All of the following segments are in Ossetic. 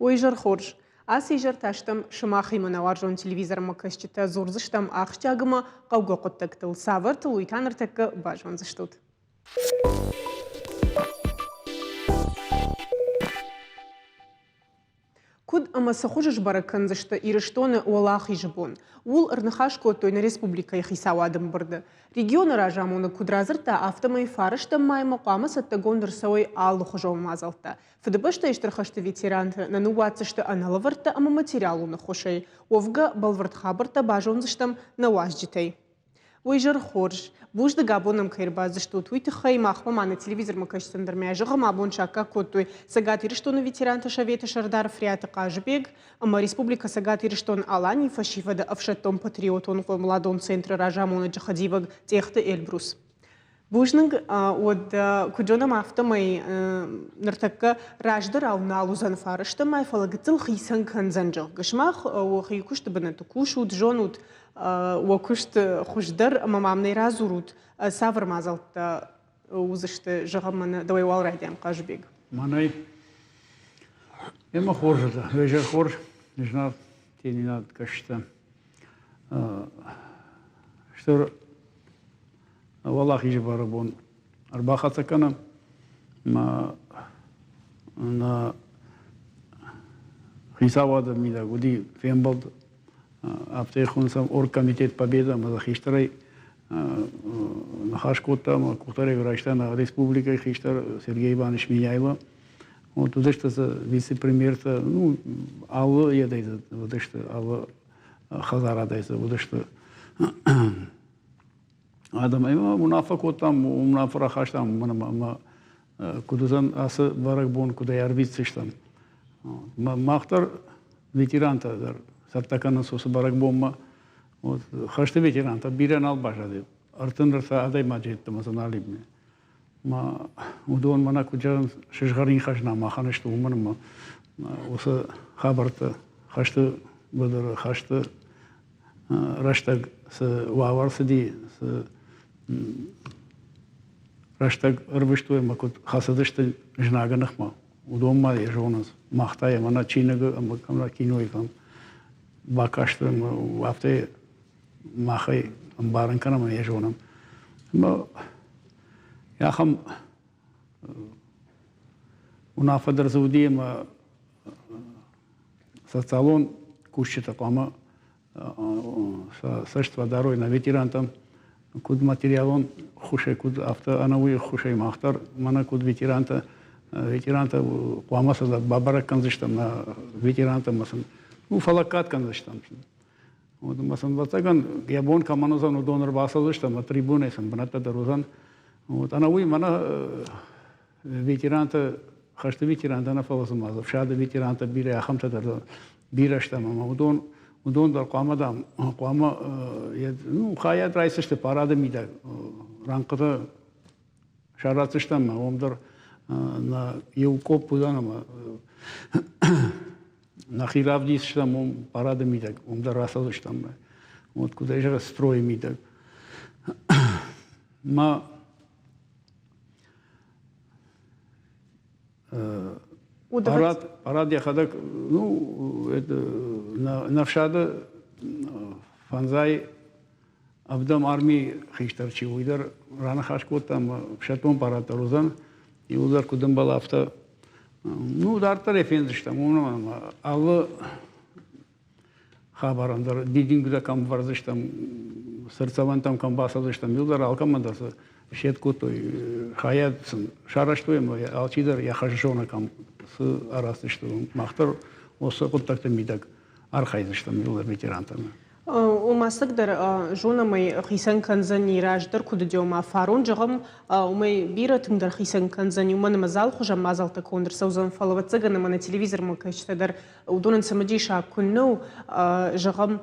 Уый изӕр хорз. Ацы изӕр та стӕм сымахимӕ нӕ уарзон телевизормӕ кӕсджытӕ дзурдзыстӕм ахсджиаг ӕмӕ хъӕугӕ хъуыддӕгтыл. Цавӕртыл, уый та ныртӕккӕ базондзыстут. Куыд ӕмӕ цы хуызы сбӕрӕг кӕндзысты Ирыстоны Уӕлахизы бон, ууыл ӕрныхас кодтой нӕ республикӕйы хицауады ӕмбырды. Регионы разамонӕг куыд радзырдта, афтӕмӕй фарӕстӕм маймӕ хъуамӕ цӕттӕгонд ӕрцӕуой алыхуызон мадзӕлттӕ. Фыдыбӕстӕйы Стыр хӕсты ветеранты нӕ ныууадздзысты ӕнӕлӕвӕрдтӕ ӕмӕ материалон ӕххуысӕй. Уӕвгӕ, бӕлвырд хабӕрттӕ базондзыстӕм нӕ уазджытӕй. Уый зӕр хорз. Бузныг абон нӕм кӕй ӕрбацыдыстут, уый тыххӕй махмӕ ма нӕ телевизормӕ кӕсджытӕн дӕр мӕ зӕгъӕм, абон саккаг кодтой Цӕгат Ирыстоны ветеранты советы сӕрдар Фриаты Хъазыбег ӕмӕ Республикӕ Цӕгат Ирыстон-Аланийы фӕсивӕды ӕфсӕддон-патриотон хъомыладон центры разамонӕджы хӕдивӕг Тъехты Эльбрус. Бузныг, уӕд куыд зонӕм, афтӕмӕй ныртӕккӕ раздӕрау нал уыдзӕн фарстамӕ, фӕлӕ гыццыл хицӕн кӕндзӕн, зӕгъгӕ. Сымах уӕхи куысты бынӕтты кусут, зонут уӕ куыст хуыздӕр ӕмӕ мӕм нӕ радзурут, цавӕр мадзӕлттӕ уыдзысты, зӕгъӕм, мӕнӕ дӕуӕй уал райдайӕм, Хъазыбег. Мӕнӕй ӕмӕ хорз изӕр хорз, зынаргъ тенинад кӕсджытӕ. Стыр Уӕлахизы бӕрӕгбон ӕрбахӕццӕ кӕнӕм ӕмӕ нӕ хицауады мидӕг уыди фембӕлд, афтӕ хонынц оргкомитет Победа ӕмӕ дзы хистӕрӕй ныхас кодта ӕмӕ къухдариуӕг райста нӕ республикӕйы хистӕр Сергей Иванович Меняйло. Вот уыдысты дзы вице-премьертӕ, ну, алы едӕй дзы уыдысты, алы хӕдзарадӕй дзы уыдысты. Адӕм ӕмӕ уынаффӕ кодтам, уынаффӕ рахастам, уымӕн ӕмӕ куыд уыдзӕн ацы бӕрӕгбон, куыд ӕй ӕрвитдзыстӕм. Мах дӕр ветерантӕ дӕр цӕттӕ кӕнынц уыцы бӕрӕгбонмӕ. Вот хӕсты ветерантӕ бирӕ нал баззади. 33 адӕймаджы йеддӕмӕ дзы нал и. Ма уыдон мӕнӕ куыд зӕгъынц, сызгъӕрин хӕзна махӕн сты, уымӕн ӕмӕ уыцы хабӕрттӕ хӕсты быдыры, хӕсты рӕстӕг цы уавӕр цыди, цы рӕстӕг ӕрвыстой ӕмӕ куыд хӕцыдысты знагы ныхмӕ, уыдон ма йӕ зонынц. Мах та йӕ мӕнӕ чиныгы ӕмӕ кӕм кинойы кӕм бакасты ӕмӕ афтӕ махӕй ӕмбарын кӕнӕм ӕмӕ йӕ зонӕм. Ӕмӕ ахӕм уынаффӕ дӕр дзы уыди ӕмӕ социалон кусджытӕ хъуамӕ сӕ цӕст фӕдарой нӕ ветерантӕм, куыд материалон ӕххуысӕй, куыд афтӕ ӕнӕуый ӕххуысӕй мах дӕр, мӕнӕ куыд ветерантӕ, ветерантӕ хъуамӕ сӕ бабӕрӕг кӕндзыстӕм нӕ ветерантӕ ӕмӕ сын ну, фӕлӕггад кӕндзыстӕм. Вот ӕмӕ сын, ӕвӕццӕгӕн, йӕ бон кӕмӕн уыдзӕн, уыдон ӕрбацӕудзысты ӕмӕ трибунӕйы сын бынӕттӕ дӕр уыдзӕн. Вот ӕнӕуый мӕнӕ ветерантӕ, хӕсты ветерантӕ нӕ фӕлӕ ма ӕфсады ветерантӕ бирӕ ахӕмтӕ дӕр бирӕ стӕм ӕмӕ уыдон уыдон дӕр хъуамӕ дам хъуамӕ ну хайад райсдзысты парады мидӕг рӕнхъытӕ саратдзыстӕм ӕмӕ уым дӕр нӕ иу къопп уыдзӕн ӕмӕ нӕхи равдисдзыстӕм уым парады мидӕг уым дӕр рацӕудзыстӕм вот куыд ӕй зӕгъы стройы мидӕг ма Парад, парад йӕхӕдӕг, ну, это, на ӕфсады фӕндзай ӕвдӕм армийы хистӕр чи уый дӕр раныхас кодта ӕмӕ ӕфсӕддон парад дӕр уыдзӕн. Иуылдӕр куыд ӕмбӕлы, афтӕ. Ну, дарддӕр ӕй фендзыстӕм, уымӕн ӕмӕ алы хабарӕн дӕр дидингуытӕ кӕм вӕрдзыстӕм, цыртдзӕвӕнтӕм кӕм бацӕудзыстӕм, иуылдӕр алкӕмӕн дӕр сед кодтой, хайад сын сарӕзтой ӕмӕ алчидӕр йӕ хӕс зоны кӕм цы араздзысты. Мах дӕр уыцы хъуыддӕгты мидӕг архайдзыстӕм иуылдӕр ветерантӕн. Ома ӕцӕгдӕр зонӕм ӕй хицӕн кӕндзӕни раздӕр куыд уыди, ома фарон зӕгъӕм, уымӕй бирӕ тынгдӕр хицӕн кӕндзӕни, уымӕн ӕмӕ зал хуызӕн мадзӕлттӕ конд ӕрцӕудзӕн, фӕлӕ ӕвӕццӕгӕн ӕмӕ нӕ телевизормӕ кӕсджытӕ дӕр уыдонӕн цымыдисаг куыннӕ у, зӕгъӕм,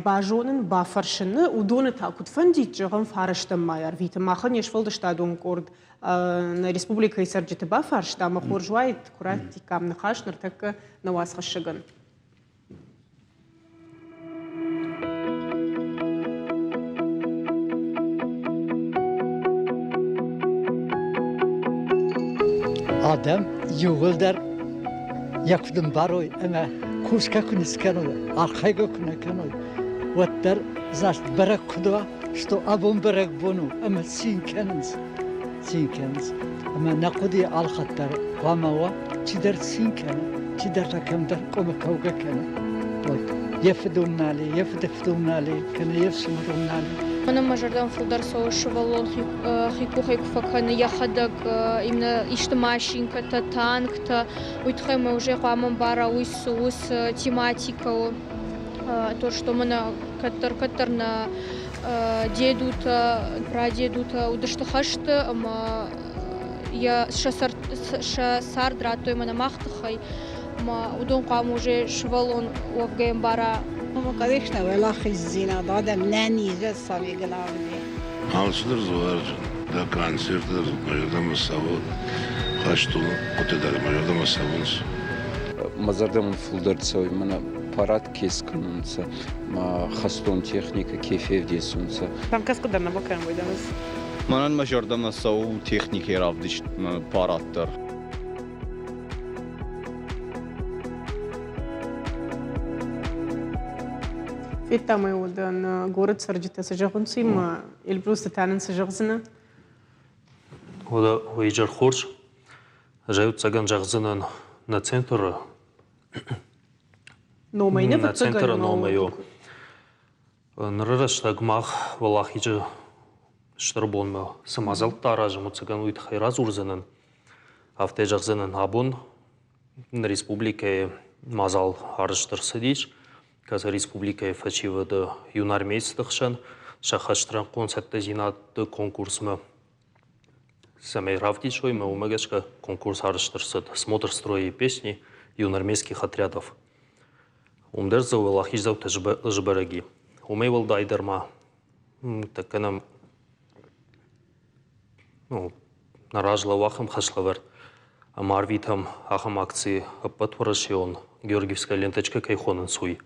базонын, бафӕрсыны, уыдоны та куыд фӕндид, зӕгъӕм, фарӕстӕм мӕй ӕрвитын. Махӕн не сфӕлдыстадон къорд нӕ республикӕйы цӕрджыты бафарста, ӕмӕ хорз уаид, куы раттиккам ныхас ныртӕккӕ нӕ уацхӕссӕгӕн. Адӕм иууылдӕр. йӕ куыд ӕмбарой ӕмӕ кусгӕ куы не скӕной, архайгӕ куы нӕ кӕной, уӕддӕр значит бӕрӕг куыд уа, что абон бӕрӕгбон у ӕмӕ цин кӕнынц, цин кӕнынц. Ӕмӕ нӕ хъуыдыйы алхатт дӕр хъуамӕ уа, чидӕр цин кӕны, чидӕр та кӕмдӕр къуымы кӕугӕ кӕны. Вот. Йӕ фыд уым нал и, йӕ фыды фыд уым нал и, кӕнӕ йе фсымӕр уым нал и. Мӕнӕн мӕ зӕрдӕм фылдӕр цӕуы сывӕллон хи къухӕй куы фӕкӕны йӕхӕдӕг именно исты машинкӕтӕ, танктӕ, уый тыххӕй мӕ уже хъуамӕ ӕмбара, уый цы у, цы тематикӕ у. То, что мӕнӕ кӕддӕр-кӕддӕр нӕ дедутӕ, прадедутӕ уыдысты хӕсты ӕмӕ йӕ сӕ цард радтой мӕнӕ мах тыххӕй. Ӕмӕ уыдон хъуамӕ уже сывӕллон уӕвгӕ ӕмбара. Конечно, уӕлахиздзинад адӕм нӕ низы самый главный. Алцыдӕр дзы уарзын. Дӕ концерт дӕр мӕ зӕрдӕмӕ цӕуы, хӕстон хъуыды дӕр мӕ зӕрдӕмӕ цӕуынц. Мӕ зӕрдӕмӕ фулдӕр цӕуй мӕнӕ парад ке скӕнунцӕ, ма хӕстон техникӕ ке февдесунцӕ. Там кӕсгӕ дӕр нӕ бакӕнӕм уый Мӕнӕн мӕ зӕрдӕмӕ цӕуы техникӕйы равдыст парад дӕр. Федтам ӕй уыдан город цӕрджытӕ цы зӕгъынц, ӕмӕ Эльбрус, ды та нын цы зӕгъдзынӕ? Уӕдӕ изӕр хорз. Ӕз ӕвӕццӕгӕн зӕгъдзынӕн нӕ центры Номӕй нӕ центры номӕй у. Ныры рӕстӕг мах Уӕлахизы стыр бонмӕ цы мадзӕлттӕ аразӕм, ӕвӕццӕгӕн уый тыххӕй радзурдзынӕн. Афтӕ зӕгъдзынӕн, абон нӕ республикӕйы мадзал арӕзт ӕрцыдис, кӕцы республикӕйы фӕсивӕды юнармейцты хсӕн сӕ хӕстрӕнхъон цӕттӕдзинады конкурсмӕ цӕмӕй равдисой, ӕмӕ уымӕ гӕсгӕ конкурс арӕзт ӕрцыд «Смотр строя и песни юнармейских отрядов». Уым дӕр дзы уӕлахиздзаутӕ сбӕрӕг и. Уымӕй уӕлдайдӕр ма тӕккӕ нӕм ну, нӕ разлӕууы ахӕм хӕслӕвӕрд, ӕмӕ арвитӕм ахӕм акци ӕппӕтуӕрӕсеон Георгиевская ленточка кӕй хонынц, уый.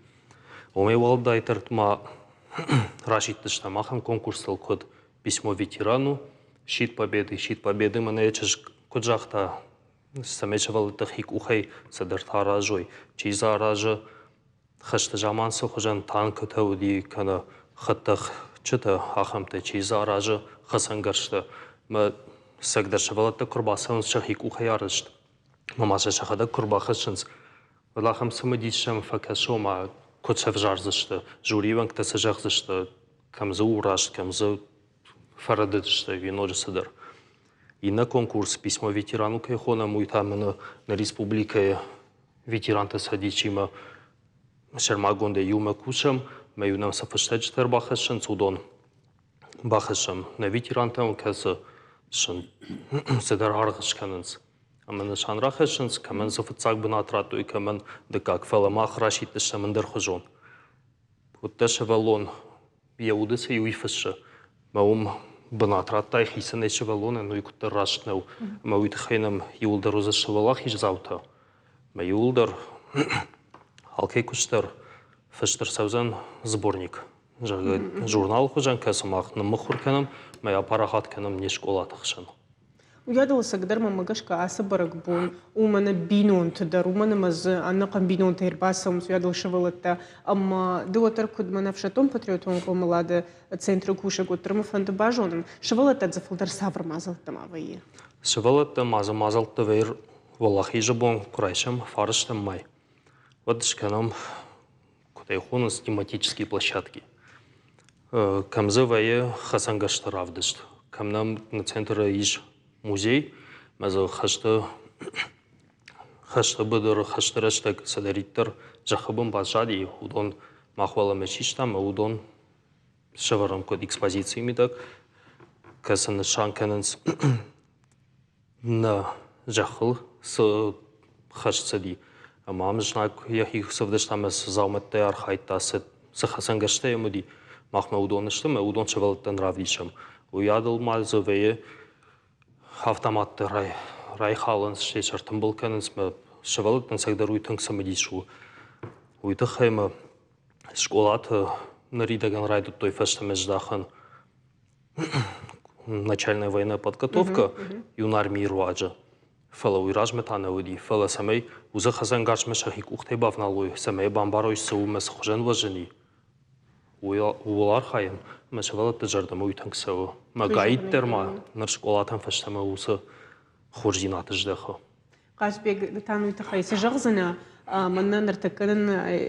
Уымӕй уӕлдайдӕр ма расидтыстӕм ахӕм конкурстыл, куыд «Письмо ветерану», «Щит Победы», «Щит Победы» мӕнӕ йӕ чызг куыд загъта, цӕмӕй сывӕллӕттӕ хи къухӕй цыдӕртӕ аразой. Чи дзы аразы, хӕсты заман цы хуызӕн танкӕтӕ уыди кӕнӕ хӕдтӕхджытӕ, ахӕмтӕ, чи дзы аразы хӕцӕнгӕрзтӕ. Мӕ цӕгдӕр сывӕллӕттӕ куы рбацӕуынц сӕхи къухӕй арӕзт, ӕмӕ ма сӕ сӕхӕдӕг куы рбахӕссынц, уӕд ахӕм цымыдис сӕм фӕкӕсы, ома куыд сӕвзардзысты, жюрийы уӕнгтӕ цы зӕгъдзысты, кӕм дзы у раст, кӕм дзы фӕрӕдыдысты ӕви ноджы цыдӕр. Иннӕ конкурс «Письмо ветерану» кӕй хонӕм, уый та мӕнӕ нӕ республикӕйы ветеранты цӕдисимӕ сӕрмагондӕй иумӕ кусӕм, ӕмӕ-иу нӕм цы фыстӕджытӕ ӕрбахӕссынц, уыдон бахӕссӕм нӕ ветерантӕм, кӕцы сын цыдӕр аргъ скӕнынц. Ӕмӕ нысан рахӕссынц, кӕмӕн дзы фыццаг бынат радтой, кӕмӕн дыккаг, фӕлӕ мах расидтыстӕм ӕндӕрхуызон. Уыдтӕ сывӕллон йӕ уды цы уый фыссы, мӕ уым бынат радтай хицӕнӕй сывӕллонӕн, уый куыддӕр раст нӕу. Ӕмӕ уый тыххӕй нӕм иуылдӕр уыдзысты уӕлахиздзаутӕ. Мӕ иуылдӕр алкӕй куыст дӕр фыст ӕрцӕудзӕн сборник. Зӕгъгӕ, журналы хуызӕн, кӕцы мах ныммыхуыр кӕнӕм, мӕ апарахат кӕнӕм не скъолаты хсӕн. Уыйадыл ӕцӕгдӕр мӕнмӕ гӕсгӕ ацы бӕрӕгбон у мӕнӕ бинонты дӕр, уымӕн ӕмӕ дзы ӕнӕхъӕн бинонтӕ ӕрбацӕуынц уыйадыл сывӕллӕттӕ. Ӕмӕ ды уӕддӕр куыд мӕнӕ ӕфсӕддон-патриотон хъомылады центры кусӕг, уӕддӕр мӕ фӕнды базонын, сывӕллӕттӕ дзы фылдӕр цавӕр мадзӕлттӕ ма вӕййы? Сывӕллӕттӕ ма дзы мадзӕлттӕ вӕййы Уӕлахизы бон куы райсӕм фарстӕм май, уӕд скӕнӕм, куыд ӕй хонынц, тематические площадки. Кӕм дзы вӕййы хӕцӕнгӕрзты равдыст, кӕм нӕм нӕ центры ис музей, мӕ дзы хӕсты хӕсты быдыры хӕсты рӕстӕг цыдӕриддӕр зӕххы бын баззади, уыдон мах уӕлӕмӕ систам ӕмӕ уыдон сӕвӕрӕм куыд экспозицийы мидӕг, кӕцы нысан кӕнынц нӕ зӕххыл цы хӕст цыди, ӕмӕ ам знаг йӕхи сӕвдыста ӕмӕ цы дзаумӕттӕй архайдта, цы хӕцӕнгӕрзтӕ йӕм уыди, махмӕ уыдон сты ӕмӕ уыдон сывӕллӕттӕн равдисӕм. Уыйадыл ма дзы вӕййы автоматты райхалынц, стӕй сӕ ӕртымбыл кӕнынц ӕмӕ сывӕллӕттӕн цӕгдӕр уый тынг цымыдис у. Уый тыххӕй ӕмӕ скъолаты ныридӕгӕн райдыдтой фӕстӕмӕ здахын начальная военная подготовка юнармийы руаджы. Фӕлӕ уый размӕ та нӕ уыди. Фӕлӕ цӕмӕй уыцы хӕцӕнгарзмӕ сӕхи къухтӕй бавналой, цӕмӕй бамбарой, цы у ӕмӕ цы хуызӕн уӕззӕн и, ууыл архайӕм, ӕмӕ сывӕллӕтты зӕрдӕмӕ уый тынг цӕуы. Мӕ гайд дӕр ма ныр скъолатӕм фӕстӕмӕ уыцы хорздзинад здӕхы. Хъазбег, ды та уый тыххӕй цы зӕгъдзынӕ? Мӕнӕ ныртӕккӕ нын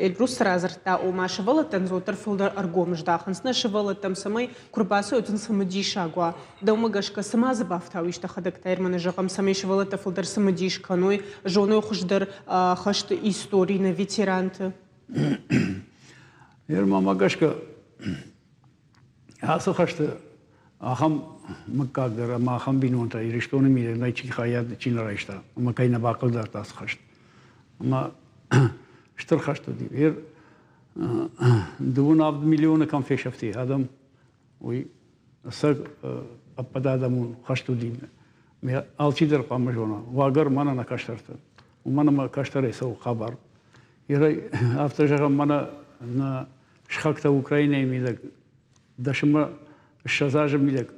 Эльбрус цы радзырдта, ома сывӕллӕттӕн уӕддӕр фылдӕр ӕргом здахынц нӕ сывӕллӕттӕм, цӕмӕй куы рбацӕуой, уӕд цымыдисаг уа. Дӕумӕ гӕсгӕ цы ма дзы бафтауис дӕхӕдӕг та мӕнӕ зӕгъӕм, цӕмӕй сывӕллӕттӕ фылдӕр цымыдис кӕной, зоной хуыздӕр хӕсты истори нӕ ветеранты? Мӕнмӕ гӕсгӕ ацы хӕсты ахӕм мыггаг дӕр ӕмӕ ахӕм бинонтӕ Ирыстоны мидӕг нӕй чи хайад чи нӕ райста ӕмӕ кӕй нӕ бахъыгдардта ацы хӕст. Ӕмӕ стыр хӕст уыди. Ер 27 миллионы кӕм фесӕфти адӕм, уый ӕцӕг ӕппӕтадӕмон хӕст уыди. Алчидӕр хъуамӕ зона, уагӕр мӕнӕ нӕ кӕстӕртӕ. Уымӕн ӕмӕ кӕстӕрӕй цӕуы хабар. Ирӕй афтӕ зӕгъӕм, мӕнӕ нӕ сыхӕгтӕ Украинӕйы мидӕг дӕсмӕ 20 азы мидӕг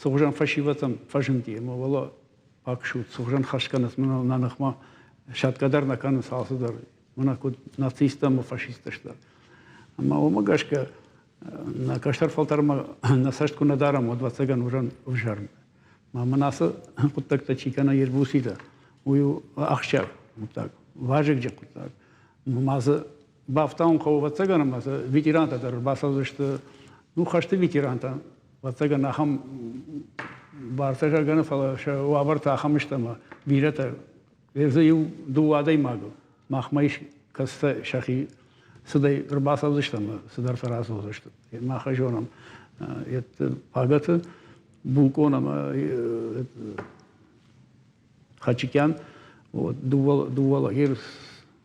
цы хуызӕн фӕсивӕдӕн фӕзынди ӕмӕ уӕлӕ бакӕсут, цы хуызӕн хӕст кӕнынц мӕнӕ нӕ ныхмӕ сӕтгӕ дӕр нӕ кӕнынц алцыдӕр, мӕнӕ куыд нацисттӕ ӕмӕ фашисттӕ сты. Ӕмӕ уымӕ гӕсгӕ нӕ кӕстӕр фӕлтӕрмӕ нӕ цӕст куы нӕ дарӕм, уӕд ӕвӕццӕгӕн уызӕн ӕвзӕр. Ма мын ацы хъуыддӕгтӕ чи кӕна Елбуситӕ, уый у ахсджиаг хъуыддаг, вазыгджын хъуыддаг. Ма дзы бафтауын хъӕуы, ӕвӕццӕгӕн, ӕмӕ дзы ветерантӕ дӕр ӕрбацӕудзысты. Ну, хӕсты ветерантӕ, ӕвӕццӕгӕн, ахӕм бартӕ зӕгъгӕ, фӕлӕ сӕ уавӕртӕ ахӕм сты, ӕмӕ бирӕтӕ дзы иу дыууӕ адӕймагыл махмӕ ис, кӕцытӕ сӕхи цыдӕй ӕрбацӕудзысты ӕмӕ цыдӕртӕ радзурдзысты. Мах ӕй зонӕм, Пагӕты булкъон ӕмӕ Хачикян дыууӕ лагерь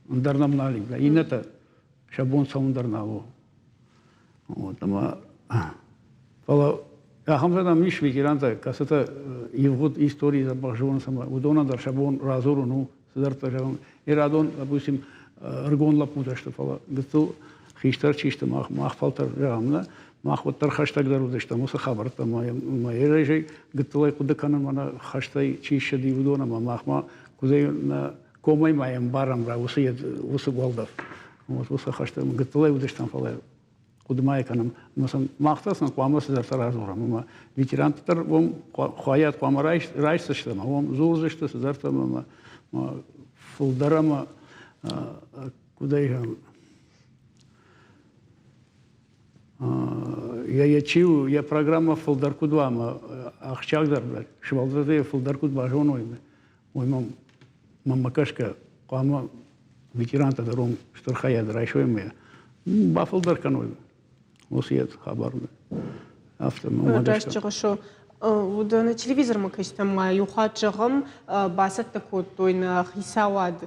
ӕндӕр нӕм нал и. Иннӕтӕ сӕ бон цӕуын дӕр нал у. Вот, ӕмӕ фӕлӕ ахӕмтӕ нӕм ис ветерантӕ, кӕцытӕ ивгъуыд историйы дзӕбӕх зонынц ӕмӕ уыдонӕн дӕр сӕ бон радзурын у цыдӕртӕ зӕгъын. Ирадон, допустим, ӕрыгон лӕппутӕ сты, фӕлӕ гыццыл хистӕр чи сты, мах, мах фӕлтӕр зӕгъӕм, нӕ, мах уӕддӕр хӕстӕгдӕр уыдыстӕм уыцы хабӕрттӕ ӕмӕ ерӕй гыццылӕй хъуыды кӕнын мӕнӕ хӕстӕй чи ссыди, уыдон ӕмӕ махмӕ куыдзӕй нӕ комӕй ма йӕм барӕм ра уыцы, уыцы уӕлдӕф. Вот уыцы хӕсты гыццылӕй уыдыстӕм, фӕлӕ хъуыды ма йӕ кӕнӕм. Ӕмӕ сын мах та сын хъуамӕ цыдӕртӕ радзурӕм. Ӕмӕ ветерантӕ дӕр уым хайад хъуамӕ райсдзысты ӕмӕ уым дзурдзысты цыдӕртӕ ӕмӕ фылдӕр ӕмӕ куыдӕй йӕ йӕ чи у, йӕ программӕ фылдӕр куыд уа ӕмӕ ахсджиагдӕр сывӕллӕттӕ фылдӕр куыд базоной, уый мӕм мӕнмӕ гӕсгӕ хъуамӕ ветерантӕ дӕр уым стыр хайад райсой ӕмӕ бафылдӕр кӕной уыцы йӕ хабармӕ. Афтӕ мӕнмӕ гӕсгӕ. Раст зӕгъыс, уыдоны телевизормӕ кӕсджытӕм ма иу хатт зӕгъӕм, бацӕттӕ кодтой нӕ хицауад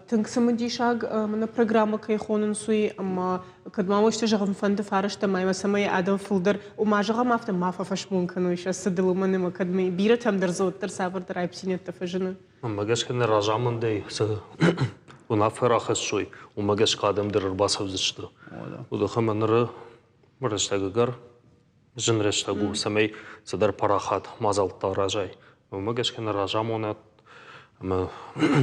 тынг цымыдисаг мӕнӕ программӕ кӕй хонынц, уый ӕмӕ кӕд ма уӕ исты зӕгъын фӕнды фарста ма цӕмӕй адӕм фылдӕр, ома зӕгъӕм афтӕ ма фӕфӕсмон кӕной сӕ цыдыл, уымӕн ӕмӕ кӕд бирӕтӕм дӕр дзы уӕддӕр цавӕрдӕр аипдзинӕдтӕ фӕзыны. Мӕнмӕ гӕсгӕ нӕ разамындӕй цы уынаффӕ рахӕссой, уымӕ гӕсгӕ адӕм дӕр ӕрбацӕудзысты. Уыдох ӕмӕ ныры рӕстӕг ӕгӕр зын рӕстӕг у, цӕмӕй цыдӕр парахат мадзӕлттӕ аразай. Уымӕ гӕсгӕ нӕ разамонӕг ӕмӕ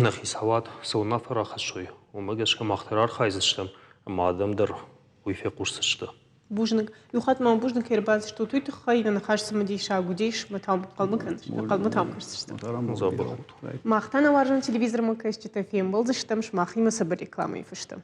нӕ хицауад цы уынаффӕ рахӕссой, уымӕ гӕсгӕ мах дӕр архайдзыстӕм ӕмӕ адӕм дӕр уый фехъусдзысты. Бузныг. Иу хатт ма бузныг кӕй ӕрбацыдыстут, уый тыххӕй нӕ ныхас цымыдисаг уыдис, мӕ та ӕнхъӕлмӕ та кӕсдзыстӕм. Мах та нӕ уарзон телевизормӕ кӕсджытӕ фембӕлдзыстӕм сымахимӕ цыбыр рекламӕйы фӕстӕ.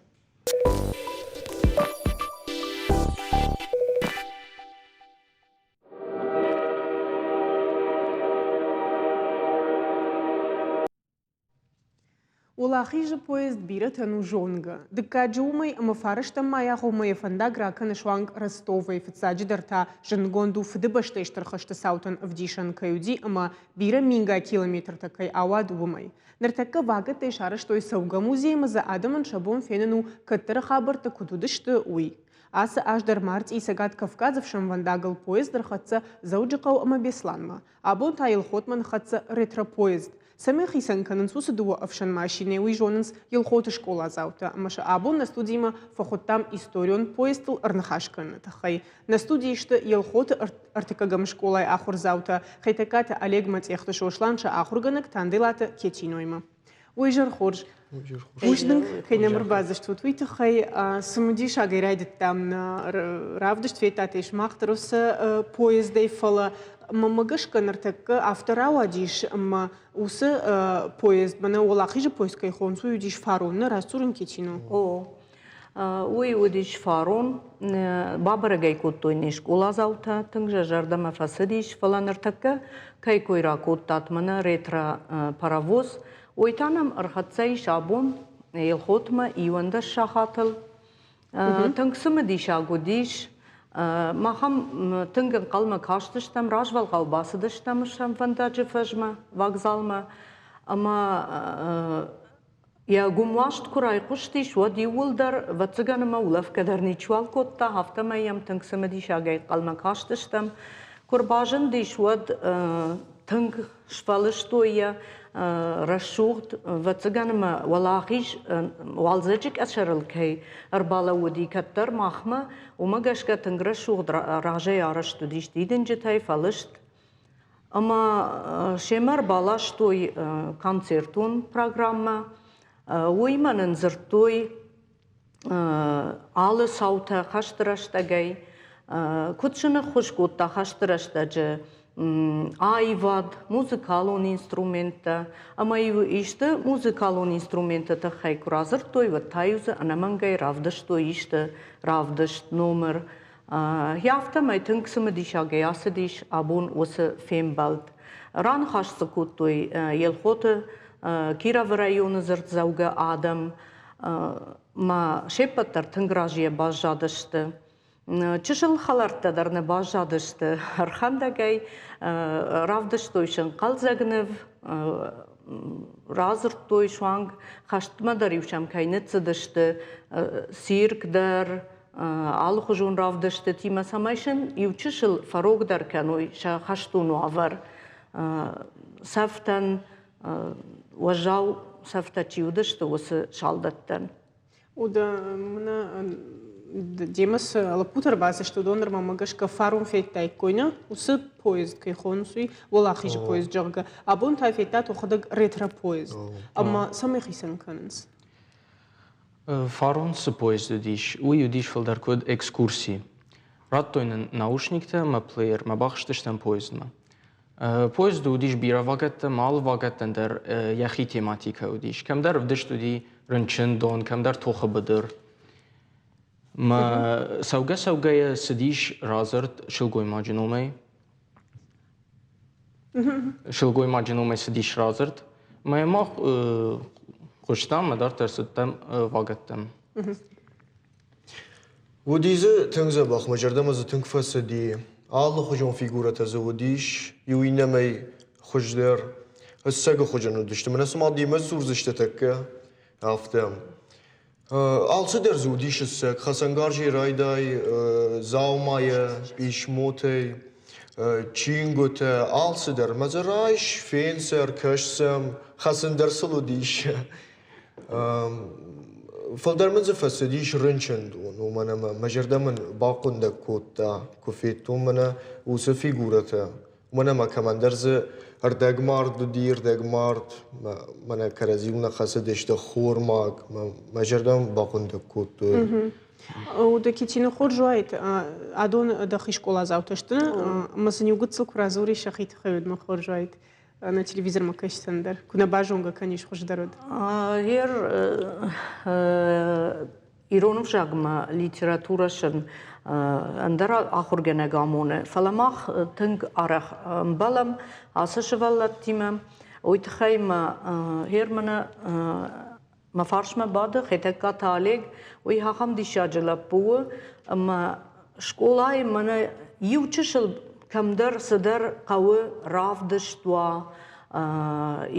Уӕлахизы поезд бирӕтӕн у зонгӕ. Дыккаджы уымӕй ӕмӕ фарӕстӕм мӕйы агъоммӕ йӕ фӕндаг ракӕны суанг Ростовӕй, фыццаджыдӕр та зындгонд у Фыдыбӕстӕйы Стыр хӕсты цаутӕн ӕвдисӕн кӕй уыди ӕмӕ бирӕ мингай километртӕ кӕй ауад, уымӕй. Ныртӕккӕ вагӕттӕй сарӕзтой цӕугӕ музей ӕмӕ дзы адӕмӕн сӕ бон фенын у, кӕддӕры хабӕрттӕ куыд уыдысты, уый. Ацы аз дӕр мартъийы Цӕгат Кавказы ӕфсӕнвӕндагыл поезд ӕрхӕццӕ Дзӕуджыхъӕу ӕмӕ Беслӕнмӕ. Абон та Елхотмӕ ныххӕццӕ ретропоезд. Цӕмӕй хицӕн кӕнынц уыцы дыууӕ ӕфсӕн машинӕйы, уый зонынц Елхоты скъоладзаутӕ ӕмӕ сӕ абон нӕ студимӕ фӕхуыдтам историон поездтыл ӕрныхас кӕныны тыххӕй. Нӕ студийы сты Елхоты ӕртыккӕгӕм скъолайы ахуырдзаутӕ Хетӕгкаты Олег Мӕцъехты Сослан сӕ ахуыргӕнӕг Танделаты Кетиноимӕ. Уый зӕр хорз. Бузныг, кӕй нӕм ӕрбадзыстут, уый тыххӕй цымыдисагӕй райдыдтам нӕ равдыст федтат сымах дӕр уыцы поездӕй, фӕлӕ мӕнмӕ гӕсгӕ ныртӕккӕ афтӕ рауадис, ӕмӕ уыцы поезд, мӕнӕ Уӕлахизы поезд кӕй хонынц, уый уыдис фарон, нӕ растдзурын Кетино? О, уый уыдис фарон. Бабӕрӕг ӕй кодтой не скъоладзаутӕ, тынг сӕ зӕрдӕмӕ фӕцыдис, фӕлӕ ныртӕккӕ кӕй кой ракодтат, мӕнӕ ретро-паровоз, уый та нӕм ӕрхӕццӕ ис абон Елхотмӕ 11 сахатыл. Тынг цымыдисаг уыдис. Мах ӕм тынг ӕнхъӕлмӕ кастыстӕм, развӕлгъау бацыдыстӕм сӕм фӕндаджы фӕзмӕ, вокзалмӕ ӕмӕ Йӕ гуымуаст куы райхъуыстис, уӕд иууылдӕр, ӕвӕццӕгӕн ӕмӕ улӕфгӕ дӕр ничиуал кодта, афтӕмӕй йӕм тынг цымыдисагӕй ӕнхъӕлмӕ кастыстӕм. Куы рбазындис, уӕд тынг сфӕлыстой йӕ рӕсугъд, ӕвӕццӕгӕн ӕмӕ уӕлахиз уалдзӕджы къӕсӕрыл кӕй ӕрбалӕууыди кӕддӕр махмӕ, уымӕ гӕсгӕ тынг рӕсугъд разӕй арӕзт уыдис дидинджытӕй фӕлыст. Ӕмӕ семӕ ӕрбаластой концертон программӕ. Уыимӕ нын дзырдтой алы цаутӕ хӕсты рӕстӕгӕй, куыд сын ӕххуыс кодта хӕсты рӕстӕджы аивад, музыкалон инструменттӕ. Ӕмӕ-иу исты музыкалон инструменты тыххӕй куы радзырдтой, уӕд та-иу дзы ӕнӕмӕнгӕй равдыстой исты равдыст, номыр. Афтӕмӕй тынг цымыдисагӕй ацыдис абон уыцы фембӕлд. Раныхас дзы кодтой Елхоты, Кировы районы дзырддзӕугӕ адӕм. Ма се ппӕт дӕр тынг разыйӕ баззадысты. Чысыл хӕлӕрттӕ дӕр нӕ баззадысты ӕрхӕндӕгӕй, равдыстой сын хъӕлдзӕг ныв, радзырдтой суанг хӕстмӕ дӕр-иу сӕм кӕй ныццыдысты, цирк дӕр, алыхуызон равдыстытимӕ, цӕмӕй сын иу чысыл фӕрогдӕр кӕной сӕ хӕстон уавӕр. Цӕфтӕн, уӕззау цӕфтӕ чи уыдысты, уыцы салдӕттӕн. Уыд мӕнӕ демӕ цы лӕппутӕ ӕрбацыдысты, уыдон нырмӕ гӕсгӕ фарон федтаиккой, нӕ? Уыцы поезд кӕй хонынц, уый Уӕлахизы поезд, зӕгъгӕ. Абон та федтат уӕхӕдӕг ретро-поезд. Ӕмӕ цӕмӕй хицӕн кӕнынц? Фарон цы поезд уыдис, уый уыдис фылдӕр куыд экскурси. Радтой нын наушниктӕ ӕмӕ плеермӕ бахызтыстӕм поездмӕ. Поезды уыдис бирӕ вагӕттӕ, ӕмӕ алы вагӕттӕн дӕр йӕхи тематикӕ уыдис. Кӕмдӕр ӕвдыст уыди рынчындон, кӕмдӕр тохы быдыр. Мӕ цӕугӕ-цӕугӕйӕ цыдис радзырд сылгоймаджы номӕй. Сылгоймаджы номӕй цыдис радзырд. Мӕ мах хъуыстам ӕмӕ дарддӕр цыдтӕм вагӕттӕм. Уыди дзы тынг дзӕбӕх, мӕ зӕрдӕмӕ дзы тынг фӕцыди. Алыхуызон фигурӕтӕ дзы уыдис, иу иннӕмӕй хуыздӕр. Ӕцӕгы хуызӕн уыдысты. Мӕнӕ цыма демӕ дзурдзысты тӕккӕ, афтӕ. Алцыдӕр дзы уыдис ӕцӕг. Хӕцӕнгарзӕй райдай, дзаумайӕ, писмотӕй, чингуытӕ, алцыдӕр. Мӕ дзы райс, фен сӕ, ӕркӕс сӕм, хӕцын дӕр сыл уыдис. Фылдӕр мын дзы фӕцыдис рынчындон, уымӕн ӕмӕ мӕ зӕрдӕ мын бахъуындӕг кодта, куы федтон мӕнӕ уыцы фигурӕтӕ. Уымӕн ӕмӕ кӕмӕндӕр дзы ӕрдӕгмард уыди, ӕрдӕгмард, мӕнӕ кӕрӕдзиуыл нӕ хӕцыдысты, хормаг, мӕ зӕрдӕ мын бахъуындӕг кодтой. Удокитины хорз уаид, адон дӕхи скъоладзаутӕ сты, ӕмӕ сын иу гыццыл куы радзурис сӕхи тыххӕй, уӕд мӕ хорз уаид. На телевизормӕ кӕсдзӕн дӕр. Куы нӕ базонгӕ кӕнис, хуыздӕр уыд. Гъер ирон ӕвзагмӕ литературӕ сын ӕндӕр ахуыргӕнӕг амоны, фӕлӕ мах тынг арӕх ӕмбӕлӕм ацы сывӕллӕттимӕ. Уый тыххӕй мӕ гъер мӕнӕ Мӕ фарсмӕ бады Хетӕгкаты Олег, уый ахӕм диссаджы лӕппу у, ӕмӕ скъолайы мӕнӕ иу чысыл кӕмдӕр цыдӕр хъӕуы равдыст уа,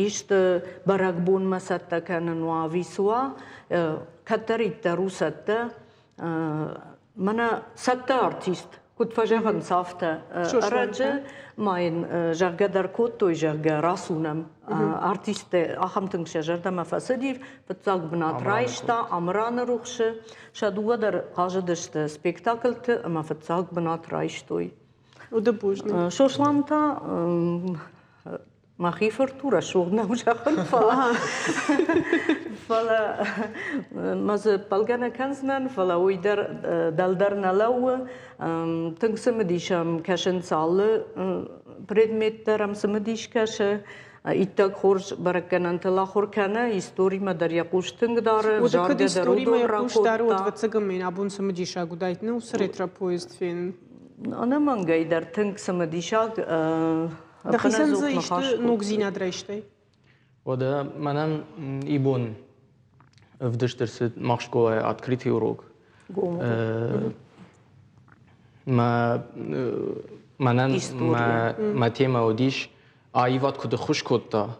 исты бӕрӕгбонмӕ цӕттӕ кӕнын уа ӕви цы уа, кӕддӕриддӕр у цӕттӕ. Мӕнӕ цӕттӕ артист. Куыд фӕзӕгъынц, афтӕ. Ӕрӕджы ма йын зӕгъгӕ дӕр кодтой, зӕгъгӕ, рацу нӕм. Артисттӕ ахӕм тынг сӕ зӕрдӕмӕ фӕцыди. Фыццаг бынат райста Амыраны рухсы. Сӕ дыууӕ дӕр хъазыдысты спектакльты ӕмӕ фыццаг бынат райстой. Уды бузныг. Сослан та мӕхи фырт у, рӕсугъд нӕу зӕгъын, фӕлӕ фӕлӕ мӕ дзы ппӕлгӕ нӕ кӕндзынӕн, фӕлӕ уый дӕр дӕлдӕр нӕ лӕууы. Тынг цымыдис ӕм кӕсынц алы предмет дӕр ӕм цымыдис кӕсы. Иттӕг хорз бӕрӕггӕнӕнтыл ахуыр кӕны, историмӕ дӕр йӕ хъус тынг дары, Уӕдӕ кӕд заргӕ дӕр историмӕ уыдон йӕ хъус дары, уӕд ракодта. ӕвӕццӕгӕн мӕ абон цымыдисаг уыдаид, нӕ уыцы ретро-поезд фенын. Ӕнӕмӕнгӕй дӕр тынг цымыдисаг Дӕхицӕн дзы исты ногдзинад райстай? Уӕдӕ мӕнӕн ибон ӕвдыст ӕрцыд мах скъолайы открытый урок. Мӕ мӕнӕн мӕ темӕ уыдис аивад куыд ӕххуыс кодта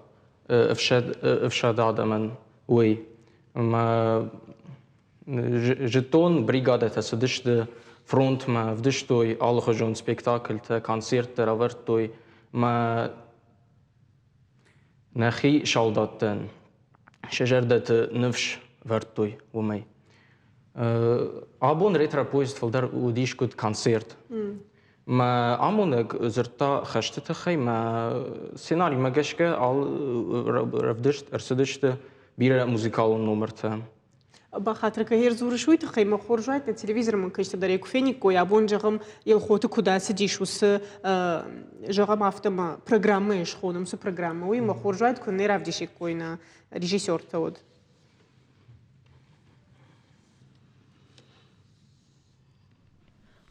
ӕфсад адӕмӕн, уый. Мӕ Зыдтон, бригадӕтӕ цыдысты фронтмӕ, ӕвдыстой алыхуызон спектакльтӕ, концерттӕ ӕвӕрдтой. Мӕ нӕхи салдаттӕн сӕ зӕрдӕты ныфс вӕрдтой уымӕй. Абон ретро-поезд фылдӕр уыдис куыд концерт. Мӕ амонӕг дзырдта хӕсты тыххӕй, мӕ сценаримӕ гӕсгӕ ӕвдыст ӕрцыдысты бирӕ музыкалон номыртӕ. Бахатыр кӕй ӕрдзурыс, уый тыххӕй мӕ хорз уайд, нӕ телевизормӕ кӕсджытӕ дӕр ӕй куы фениккой, абон, зӕгъӕм, Елхоты куыд ацыдис, уыцы, зӕгъӕм, афтӕ ма программӕйы схонӕм, цы программӕ, уый мӕ хорз уайд, куы нӕ равдисиккой нӕ режиссертӕ уӕд.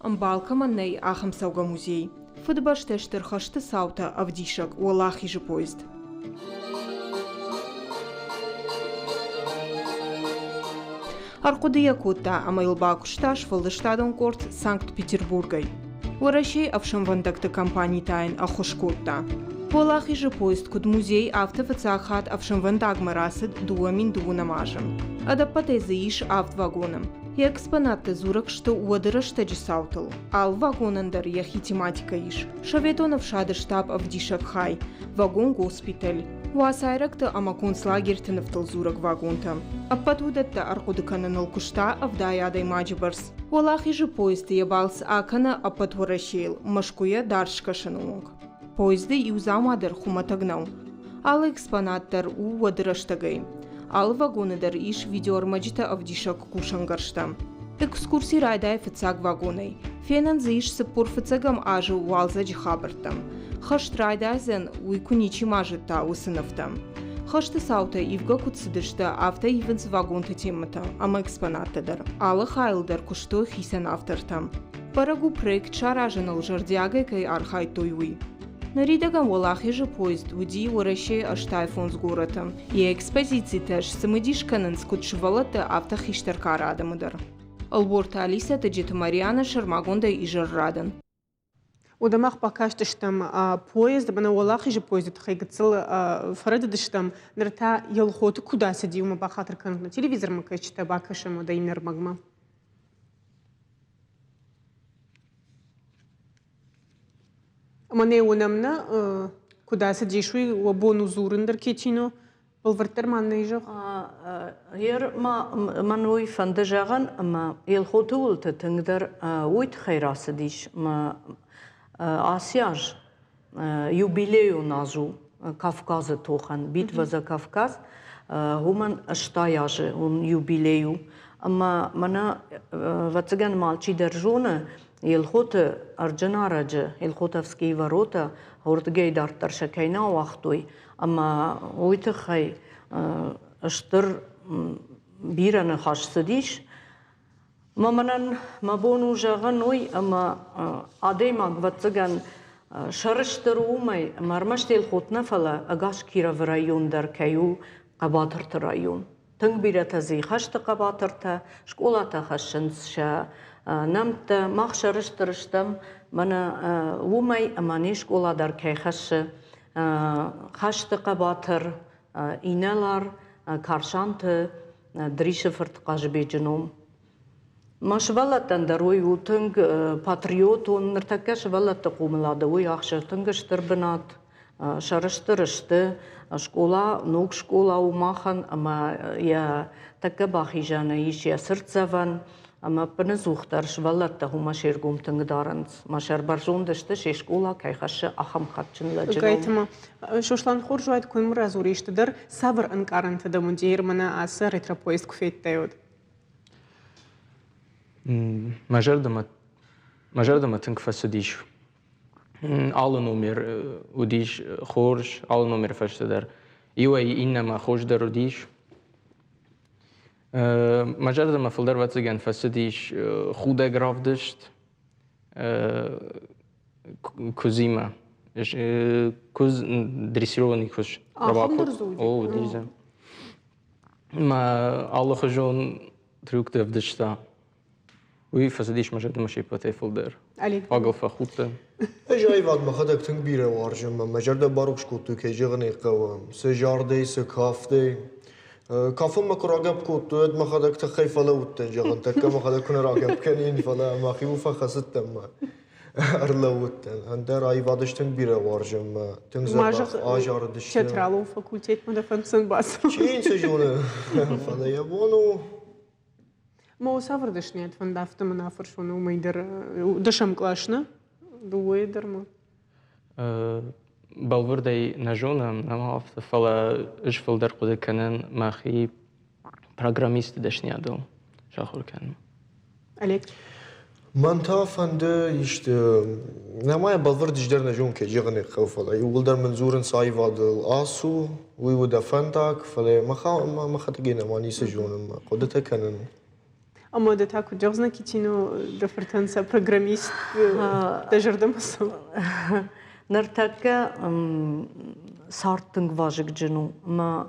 Ӕмбал кӕмӕн нӕй, ахӕм цӕугӕ музей. Фыдыбӕстӕ Стыр хӕсты цаутӕ ӕвдисӕг Уӕлахизы поезд. Ӕрхъуыды йӕ кодта ӕмӕ йыл бакуыста сфӕлдыстадон къорд Санкт-Петербургӕй. Уӕрӕсейы ӕфсӕнвӕндӕгты компани та йын ӕххуыс кодта. Уӕлахизы поезд куыд музей, афтӕ фыццаг хатт ӕфсӕнвӕндагмӕ рацыд 2002 азы. Ӕдӕппӕтӕй дзы ис авд вагоны. Йӕ экспонаттӕ дзурӕг сты уӕды рӕстӕджы цаутыл. Алы вагонӕн дӕр йӕхи тематикӕ ис. Советон ӕфсады штаб ӕвдисӕг хай, вагон-госпиталь, уацайрӕгты ӕмӕ концлагерты нывтыл дзурӕг вагонтӕ. Ӕппӕт уыдӕттӕ ӕрхъуыды кӕныныл куыста 70 адӕймаджы бӕрц. Уӕлахизы поезды йӕ балц акӕны ӕппӕт Уӕрӕсейыл, Мӕскуыйӕ дард скӕсӕны онг. Поезды иу дзаума дӕр хуымӕтӕг нӕу. Алы экспонат дӕр у уӕды рӕстӕгӕй. Алы вагоны дӕр ис видеоӕрмӕджытӕ ӕвдисӕг кусӕнгӕрзтӕ. Экскурси райдайы фыццаг вагонӕй. Фенӕн дзы ис 45-ӕм азы уалдзӕджы хабӕрттӕ. Хӕст райдайдзӕн, уый куы ничи ма зыдта, уыцы нывтӕ. Хӕсты цаутӕ ивгӕ куыд цыдысты, афтӕ ивынц вагонты темӕтӕ ӕмӕ экспонаттӕ дӕр. Алы хайыл дӕр куыстой хицӕн автортӕ. Бӕрӕг у, проект саразыныл зӕрдиагӕй кӕй архайдтой, уый. Ныридӕгӕн Уӕлахизы поезд уыди Уӕрӕсейы 85 горӕты. Йӕ экспозицитӕ сцымыдис кӕнынц куыд сывӕллӕтты, афтӕ хистӕр кары адӕмы дӕр. Ӕлборты Алисӕ Тыджыты Марианӕ сӕрмагондӕй изӕррадӕн. Уӕдӕ мах бакастыстӕм поезд, мӕнӕ Уӕлахизы поезды тыххӕй гыццыл фӕрӕдыдыстӕм. Ныр та Елхоты куыд ацыди, уымӕ бахатыр кӕнут нӕ телевизормӕ кӕсджытӕ, бакӕсӕм уӕдӕ иннӕ ӕрмӕгмӕ. Ӕмӕ нӕ уынӕм нӕ, куыд ацыдис, уый уӕ бон у дзурын дӕр Кетино. Бӕлвырддӕр ма нӕ зӕгъ. Ер ма мӕн уый фӕнды зӕгъын, ӕмӕ Елхоты уылты тынгдӕр уый тыххӕй рацыдис, мӕ ацы аз юбилейон аз у Кавказы тохӕн, битва за Кавказ, уымӕн 80 азы юбилей у. Ӕмӕ мӕнӕ, ӕвӕццӕгӕн, ма алчидӕр зоны, Елхоты Ӕрджынарӕджы, Елхотовские ворота, уырдыгӕй дарддӕр сӕ кӕй нӕ ауагътой, ӕмӕ уый тыххӕй стыр бирӕ ныхас цыдис. Мӕ мӕнӕн мӕ бон у зӕгъын уый, ӕмӕ адӕймаг, ӕвӕццӕгӕн, сӕрыстыр у уымӕй, ӕмӕ ӕрмӕст Елхот нӕ, фӕлӕ ӕгас Кировы район дӕр кӕй у хъӕбатырты район. Тынг бирӕтӕ дзы хӕсты хъӕбатыртӕ, скъолатӕ хӕссынц сӕ нӕмттӕ. Мах сӕрыстыр стӕм мӕнӕ уымӕй, ӕмӕ не скъола дӕр кӕй хӕссы хӕсты хъӕбатыр инӕлар Карсанты Дрисы фырт Хъазыбеджы ном. Мӕ сывӕллӕттӕн дӕр уый у тынг патриотон. Ныртӕккӕ сывӕллӕтты хъомылады уый ахсы тынг стыр бынат. Сӕрыстыр сты. Скъола ног скъола у махӕн ӕмӕ йӕ тӕккӕ бахизӕны ис йӕ цыртдзӕвӕн. Ӕмӕ ӕппынӕдзухдӕр сывӕллӕттӕ уымӕ се ргом тынг дарынц. Мӕ сӕрбӕрзонд сты, се скъола кӕй хӕссы, ахӕм кадджын лӕджы ном. Гайтыма, Сослан, хорз уайд, куы нын радзурис ды дӕр, цавӕр ӕнкъарӕнтӕ дӕм уыди, мӕнӕ ацы ретропоезд куы федтай, уӕд? Мӕ зӕрдӕмӕ, мӕ зӕрдӕмӕ тынг фӕцыдис. Алы номер уыдис хорз, алы номеры фӕстӕ дӕр. Иуӕй иннӕмӕ хуыздӕр уыдис. Мӕ зӕрдӕмӕ фылдӕр ӕвӕццӕгӕн фӕцыдис худӕг равдыст куыдзимӕ. Куыдз дрессированный куыдз. Ахӕм дӕр дзы уыди? О, уыди дзы. Мӕ алыхуызон трюктӕ ӕвдыста. Уый фӕцыдис мӕ зӕрдӕмӕ се ппӕтӕй фылдӕр. Фагыл фӕхудтӕн. Ӕз аивад мӕхӕдӕг тынг бирӕ уарзын мӕ зӕрдӕ барухс кодтой, кӕй зӕгъын ӕй хъӕуы. Цы зардӕй, цы кафтӕй. Кафынмӕ куы рагӕпп кодтой, уӕд мӕхӕдӕг тыххӕй фӕлӕууыдтӕн, зӕгъын, тӕккӕ мӕхӕдӕг куы нӕ рагӕпп кӕнин, фӕлӕ мӕхиуыл фӕхӕцыдтӕн мӕ ӕрлӕууыдтӕн. Ӕндӕр аивад ӕз тынг бирӕ уарзын мӕ тынг дзӕбӕх азарыдысты. Театралон факультетмӕ дӕ фӕнддзӕн бацӕуын. Чи йын цы зоны, фӕлӕ йӕ бон у. Ма цавӕр дӕсныйад фӕнды, афтӕ мын афӕрсон, уымӕй дӕр дӕсӕм кълас, нӕ? Дыууӕйы дӕр ма. Бӕлвырдӕй нӕ зонӕм, нӕма афтӕ, фӕлӕ ӕз фылдӕр хъуыды кӕнын мӕхи программисты дӕсныйадыл сахуыр кӕнын. Олег? Мӕн та фӕнды исты, нӕма йӕ бӕлвырд ис дӕр нӕ зонын, кӕй зӕгъын ӕй хъӕуы, фӕлӕ иууылдӕр мын дзурынц аивадыл ацу, уый у дӕ фӕндаг, фӕлӕ мӕхӕдӕг нӕма ницы зонын, мӕ хъуыдытӕ кӕнын. Ӕмӕ ды та куыд зӕгъдзынӕ, Китино, дӕ фыртӕн сӕ программист дӕ зӕрдӕмӕ цӕуы? Ныртӕккӕ цард тынг вазыгджын у ӕмӕ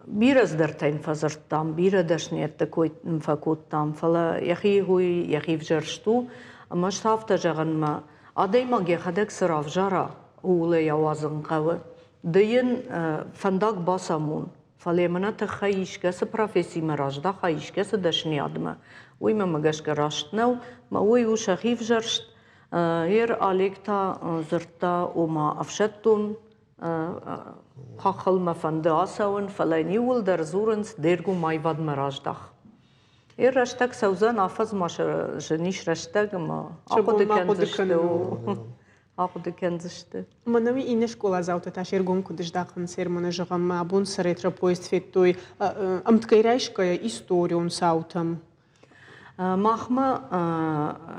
Бирӕ цыдӕртӕ йын фӕдзырдтам, бирӕ дӕсныйӕдты кой йын фӕкодтам, фӕлӕ йӕхи уый йӕхи взӕрст у, ӕмӕ ӕз та афтӕ зӕгъын, мӕ адӕймаг йӕхӕдӕг цы равзара, ууыл ӕй ауадзын хъӕуы. Ды йын фӕндаг бацамон, фӕлӕ мӕнӕ тыххӕй искӕцы профессимӕ раздаха, искӕцы дӕсныйадмӕ, уый мӕмӕ гӕсгӕ раст нӕу, мӕ уый у сӕхи взӕрст. Ер Олег та дзырдта, ома ӕфсӕддон Хаххыл мӕ фӕнды ацӕуын, фӕлӕ йын иууылдӕр дзурынц, де ргом аивадмӕ раздах. Йӕ рӕстӕг цӕудзӕн, афӕдз ма зын ис рӕстӕг ӕмӕ ахъуыды кӕндзысты. Ахъуыды кӕндзысты. Мӕнӕ иннӕ скъоладзаутӕ та се ргом куыд здахынц, мӕнӕ зӕгъӕм, абон цы ретро-поезд федтой, ӕмткӕй райсгӕйӕ историон цаутӕм. Махмӕ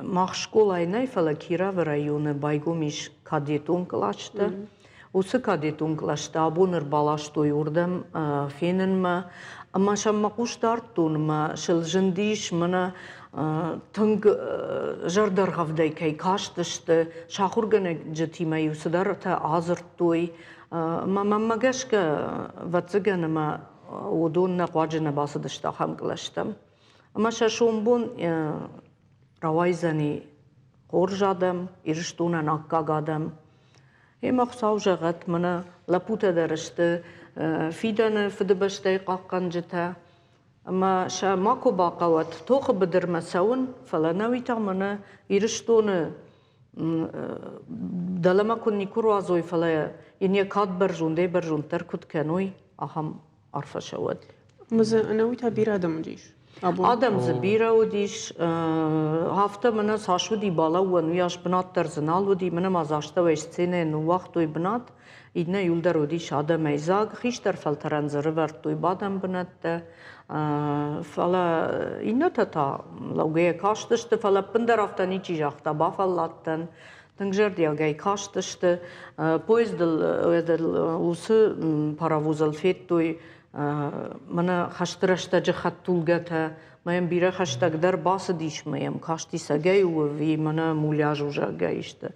мах скъолайы нӕй, фӕлӕ Кировы районы байгом ис кадетон къластӕ. Уыцы кадетон кълӕстӕ абон ӕрбаластой уырдӕм фенынмӕ ӕмӕ сӕм мӕ хъус дардтон ӕмӕ сыл зындис мӕнӕ тынг зӕрдӕргъӕвдӕй кӕй кастысты, сӕ ахуыргӕнӕджытимӕ-иу цыдӕртӕ адзырдтой. Ӕмӕ мӕнмӕ гӕсгӕ, ӕвӕццӕгӕн, ӕмӕ уыдон нӕ хъуаджы нӕ бацыдысты ахӕм кълӕстӕм. Ӕмӕ сӕ сомбон рауайдзӕни хорз адӕм, Ирыстонӕн аккаг адӕм. Ӕмӕ Хуыцау зӕгъӕд, мӕнӕ лӕппутӕ дӕр сты фидӕны Фыдыбӕстӕйы хъахъхъӕнджытӕ. Ӕмӕ сӕ макуы бахъӕуӕд тохы быдырмӕ цӕуын, фӕлӕ нӕуи та мӕнӕ Ирыстоны дӕлӕмӕ куы никуы руадзой, фӕлӕ йын йӕ кад бӕрзондӕй-бӕрзонддӕр куыд кӕной, ахӕм арфӕ сӕ уӕд. Ӕмӕ дзы ӕнӕуи та бирӕ адӕм уыдис? Адӕм дзы бирӕ уыдис. Афтӕ мӕнӕ цас уыди балӕууӕн, уыйас бынат дӕр дзы нал уыди. Мӕнӕ ма дзы астӕуӕй сценӕйы ныууагътой бынат. Иннӕ иуылдӕр уыдис адӕмӕй дзаг. Хистӕр фӕлтӕрӕн дзы рывӕрдтой бадӕн бынӕттӕ. Фӕлӕ иннӕтӕ та лӕугӕйӕ кастысты, фӕлӕ ӕппындӕр афтӕ ничи загъта, бафӕлладтӕн. Тынг зӕрдиагӕй кастысты. Поездыл уыцы паровозыл федтой мӕнӕ хӕсты рӕстӕджы хӕдтулгӕтӕ. Мӕ йӕм бирӕ хӕстӕгдӕр бацыдис, мӕ йӕм касти цӕгӕй у ӕви мӕнӕ муляж у, зӕгъгӕ, исты.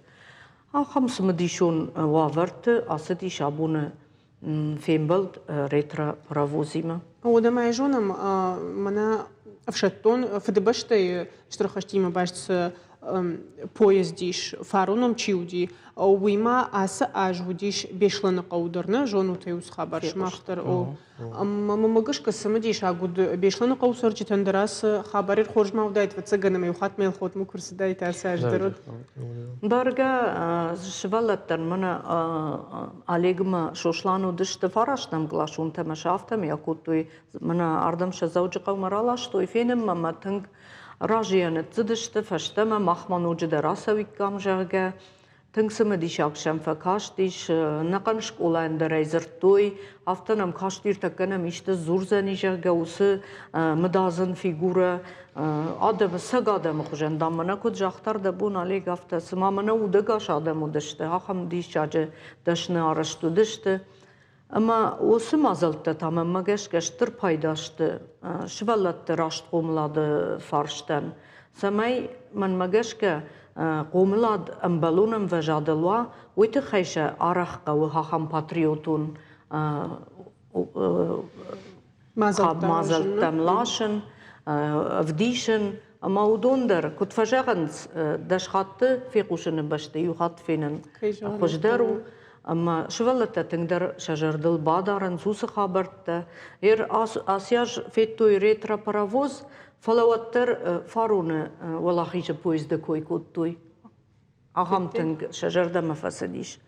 Ахӕм цымыдисон уавӕрты ацыдис абоны фембӕлд ретро-паровозимӕ. Уӕдӕ ма йӕ зонӕм, мӕнӕ ӕфсӕддон Фыдыбӕстӕйы Стыр хӕстимӕ баст цы поезд ис, фароном чи уыди, уый ма ацы аз уыдис Беслӕны хъӕуы дӕр, нӕ зонут ӕй уыцы хабар сымах дӕр. О. Ӕмӕ мӕ гӕсгӕ цымыдисаг уыд Беслӕны хъӕуы цӕрджытӕн дӕр ацы хабар хорз ма уыдаид, ӕвӕццӕгӕн, ӕмӕ иу хатт Мелхотмӕ куы рцыдаид ацы аз дӕр. Бӕргӕ, сывӕллӕттӕн мӕнӕ Олегмӕ Сослан уыдысты фарастӕм къласонтӕ ӕмӕ сӕ афтӕмӕй акодтой. Мӕнӕ ардӕм сӕ Дзӕуджыхъӕумӕ раластой, фенынмӕ мӕ тынг разыйӕ ныццыдысты фӕстӕмӕ, махмӕ ноджыдӕр ацӕуиккам, зӕгъгӕ. Тынг цымыдисаг сӕм фӕкастис, ӕнӕхъӕн скъолайӕн дӕр ӕй дзырдтой, афтӕ нӕм каст ныртӕккӕ нӕм исты дзурдзӕни, зӕгъгӕ, уыцы мыдадзын фигурӕ адӕмы, цӕг адӕмы хуызӕн, дам, мӕнӕ куыд загъта ӕрдӕбон Олег, афтӕ, цыма мӕнӕ удӕгас адӕм уыдысты, ахӕм диссаджы дӕсны арӕзт уыдысты. Ӕмӕ уыцы мадзӕлттӕ та мӕнмӕ гӕсгӕ стыр пайда сты сывӕллӕтты раст хъомылады фарстӕн, цӕмӕй мӕнмӕ гӕсгӕ хъомылад ӕмбӕлон ӕмвӕзадыл уа, уый тыххӕй сӕ арӕх хъӕуы ахӕм патриотон мадзӕлттӕм ласын, ӕвдисын. Ӕмӕ уыдон дӕр, куыд фӕзӕгъынц, 10 хатты фехъусыны бӕсты иу хатт фенын хуыздӕр у. Ӕмӕ сывӕллӕттӕ тынгдӕр сӕ зӕрдыл бадарынц уыцы хабӕрттӕ. Ер ацы аз федтой ретро-паровоз, фӕлӕ уӕддӕр фароны Уӕлахизы поезды кой кодтой. Ахӕм тынг сӕ зӕрдӕмӕ фӕцыдис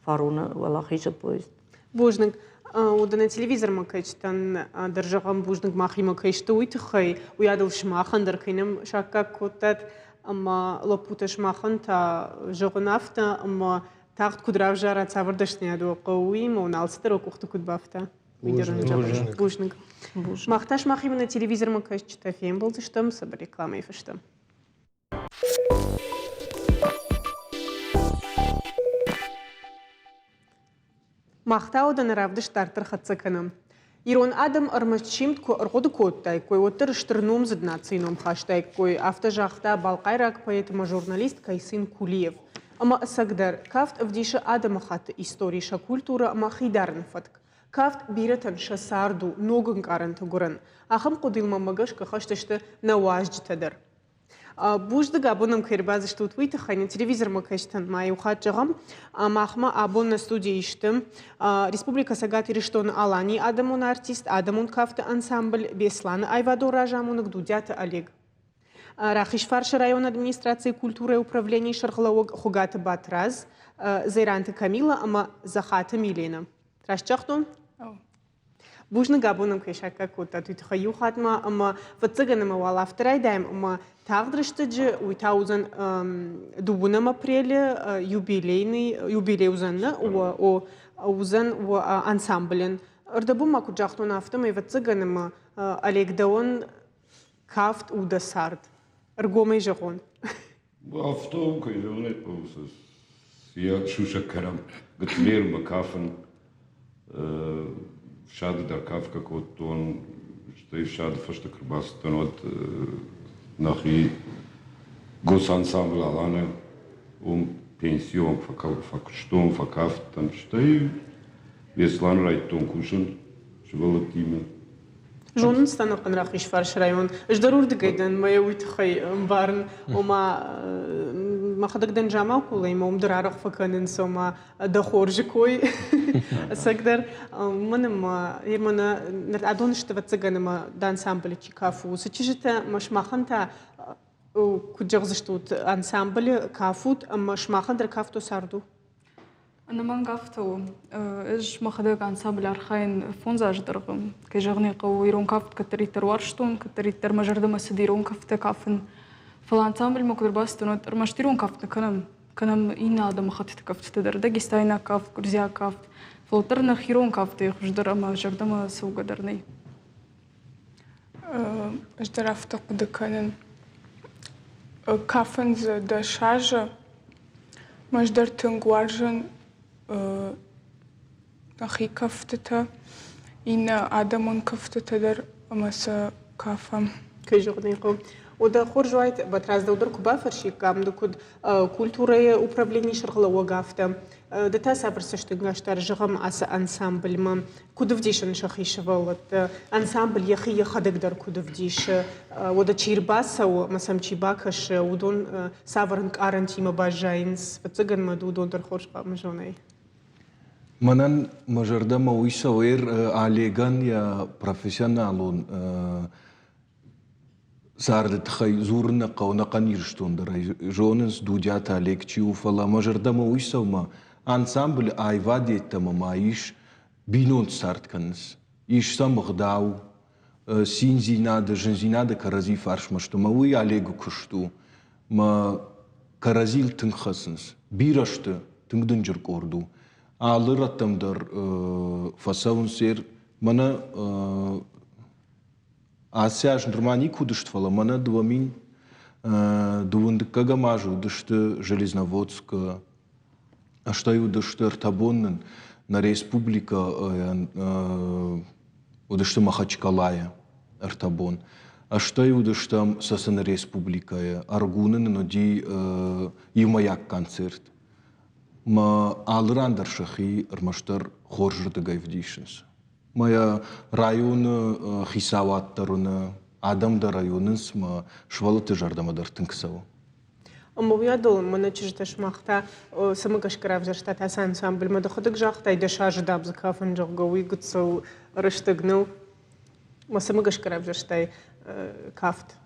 фароны Уӕлахизы поезд. Бузныг. Уыдоны телевизормӕ кӕсджытӕн дӕр зӕгъӕм бузныг махимӕ кӕй сты, уый тыххӕй. Уый адыл сымахӕн дӕр кӕй нӕм саккаг кодтат. Ӕмӕ лӕппутӕ сымахӕн та зӕгъын афтӕ, ӕмӕ тагъд куыд равзара, цавӕр дӕсныйад уӕ хъӕуы, уыимӕ уын алцыдӕр уӕ къухты куыд бафта. Уый дӕр ын Бузныг. Мах та сымахимӕ нӕ телевизормӕ кӕсджытӕ фембӕлдзыстӕм цыбыр рекламӕйы фӕстӕ. Мах та уыдоны равдыст дарддӕр хӕццӕ кӕнӕм. Ирон адӕм ӕрмӕст симд куы ӕрхъуыды кодтаиккой, уӕддӕр стыр номдзыд нацийы ном хастаиккой, афтӕ загъта балхъайраг поэт ӕмӕ журналист Кайсын Кулиев. Ӕмӕ ӕцӕгдӕр, кафт ӕвдисы адӕмыхатты истори, сӕ культурӕ ӕмӕ хидарыны фӕтк. Кафт бирӕтӕн сӕ цард у ног ӕнкъарӕнты гуырӕн. Ахӕм хъуыдыйыл мӕнмӕ гӕсгӕ хӕст сты нӕ уазджытӕ дӕр. Бузныг, абон нӕм кӕй ӕрбацыдыстут, уый тыххӕй нӕ телевизормӕ кӕсджытӕн ма иу хатт зӕгъӕм. Махмӕ абон нӕ студийы сты Республикӕ Цӕгат Ирыстоны Аланийы адӕмон артист, адӕмон кафты ансамбль Беслӕны аивадон разамонӕг Дудиаты Олег. Рахизфарсы районы администрацийы культурӕйы управленийы сӕргълӕууӕг Хуыгаты Батрадз, Зайранты Камила ӕмӕ Захаты Милена. Раст загътон? Бузныг абон ӕм кӕй саккаг кодтат, уый тыххӕй иу хатт ма ӕмӕ фыццагӕн ӕмӕ уал афтӕ райдайӕм ӕмӕ тагъд рӕстӕджы, уый та уыдзӕн дыууынӕм апрелы юбилейный, юбилей уыдзӕн нӕ, о, уыдзӕн ансамблӕн. Ӕрдӕбон ма куыд загътон, афтӕмӕй ӕвӕццӕгӕн ӕмӕ Олег дӕуӕн кафт у дӕ цард. Ӕргомӕй зӕгъон. Афтӕ у, кӕй зӕгъын ӕй хъӕуы, йӕ сусӕг кӕнӕм Гитлермӕ кафын. Фсады дӕр кафгӕ кодтон, стӕй фсады фӕстӕ куы рбацыдтӕн, уӕд нӕхи госансамбль Аланы уым пенсион фӕкуыстон, фӕкафтӕн, стӕй Беслӕны райдыдтон кусын сывӕллӕттимӕ. Зонынц дӕ ӕнӕхъӕн Рахизфарсы район. Ӕз дӕр уырдыгӕй дӕн, мӕ уый тыххӕй ӕмбарын. Ома, мӕхӕдӕг дӕн Заманхъулӕй, мӕ уым дӕр арӕх фӕкӕнынц, ома, дӕ хорзы кой. Ӕцӕгдӕр, мӕн ӕмӕ мӕнӕ ныр адон сты, ӕвӕццӕгӕн, ӕмӕ дӕ ансамблы чи кафы, уыцы чызджытӕ мӕ сымахӕн та куыд зӕгъдзыстут, ансамблы кафут ӕмӕ сымахӕн дӕр кафт у цард у? Ӕнӕмӕнг афтӕ у. Ӕз мӕхӕдӕг ансамбль архайын фондз азы дӕргъы. Кӕй зӕгъын ӕй хъӕуы, ирон кафт кӕддӕриддӕр уарзтон, кӕддӕриддӕр мӕ зӕрдӕмӕ цыд ирон кӕфтӕ кафын. Фӕлӕ ансамбльмӕ куыд ӕрбацыдтӕн, уӕд ӕрмӕст ирон кафт нӕ кӕнӕм, кӕнӕм иннӕ адӕмыхӕттыты кӕфтытӕ дӕр, дагестайнаг кафт, гуырдзиаг кафт. Фӕлӕ уӕддӕр нӕхи ирон кафтӕй хуыздӕр ӕмӕ зӕрдӕмӕ цӕугӕ дӕр нӕй. Ӕз дӕр афтӕ хъуыды кӕнын. Кафын дзы 10 азы. Ӕз дӕр тынг уарзын нӕхи кӕфтытӕ, иннӕ адӕмон кӕфтытӕ дӕр ӕмӕ сӕ кафӕм. Кӕй зӕгъын ӕй хъӕуы. Уӕдӕ хорз уаид, Батрадз, дӕу дӕр куы бафӕрсиккам, ды куыд культурӕйы управленийы сӕргълӕууӕг, афтӕ. Ды та цавӕр цӕстӕнгас дӕр зӕгъӕм ацы ансамбльмӕ? Куыд ӕвдисын сӕхи сывӕллӕтты? Ансамбль йӕхи йӕхӕдӕг дӕр куыд ӕвдисы? Уӕдӕ чи ӕрбацӕуы ӕмӕ сӕм чи бакӕсы, уыдон цавӕр ӕнкъарӕнтимӕ баззайынц? Ӕвӕццӕгӕн ма ды уыдон дӕр хорз хъуамӕ зонай. Мӕнӕн мӕ зӕрдӕмӕ уый цӕуы Олегӕн йӕ профессионалон царды тыххӕй дзурын нӕ хъӕуы, ӕнӕхъӕн Ирыстон дӕр ӕй зонынц, Дудиаты Олег чи у, фӕлӕ мӕ зӕрдӕмӕ уый цӕуы, ансамблы аивад йеддӕмӕ ма ис бинонты цард кӕнынц. Ис сӕм ӕгъдау, циндзинады, зындзинады кӕрӕдзи фарсмӕ сты ӕмӕ уый Олегы куыст у. Мӕ кӕрӕдзийыл тынг хӕцынц. Бирӕ сты, тынг дынджыр къорд у. Алы рӕттӕм дӕр фӕцӕуынц. Мӕнӕ Ацы аз нырма никуы уыдысты, фӕлӕ мӕнӕ 2000 дыууын дыккӕгӕм азы уыдысты Железноводскы, стӕй уыдысты ӕртӕ бон нын нӕ республикӕйӕн уыдысты Махачкалайы ӕртӕ бон. Стӕй уыдыстӕм Цӕцӕны республикӕйы, Аргуны нын уыди иумӕйаг концерт. Мӕ алы ран дӕр сӕхи ӕрмӕстдӕр хорзырдыгӕй ӕвдисынц. Мӕ йӕ районы хицауад дӕр уыны, адӕм дӕр ӕй уынынц, мӕ сывӕллӕтты зӕрдӕмӕ дӕр тынг цӕуы. Ӕмӕ уыйадыл мӕнӕ чызджытӕ сымах та цӕмӕ гӕсгӕ равзӕрстат ацы ансамбльмӕ? Дӕхӕдӕг загътай, дӕс азы дам дзы кафын, зӕгъгӕ, уый гыццыл рӕстӕг нӕу. Мӕ цӕмӕ гӕсгӕ равзӕрстай кафт?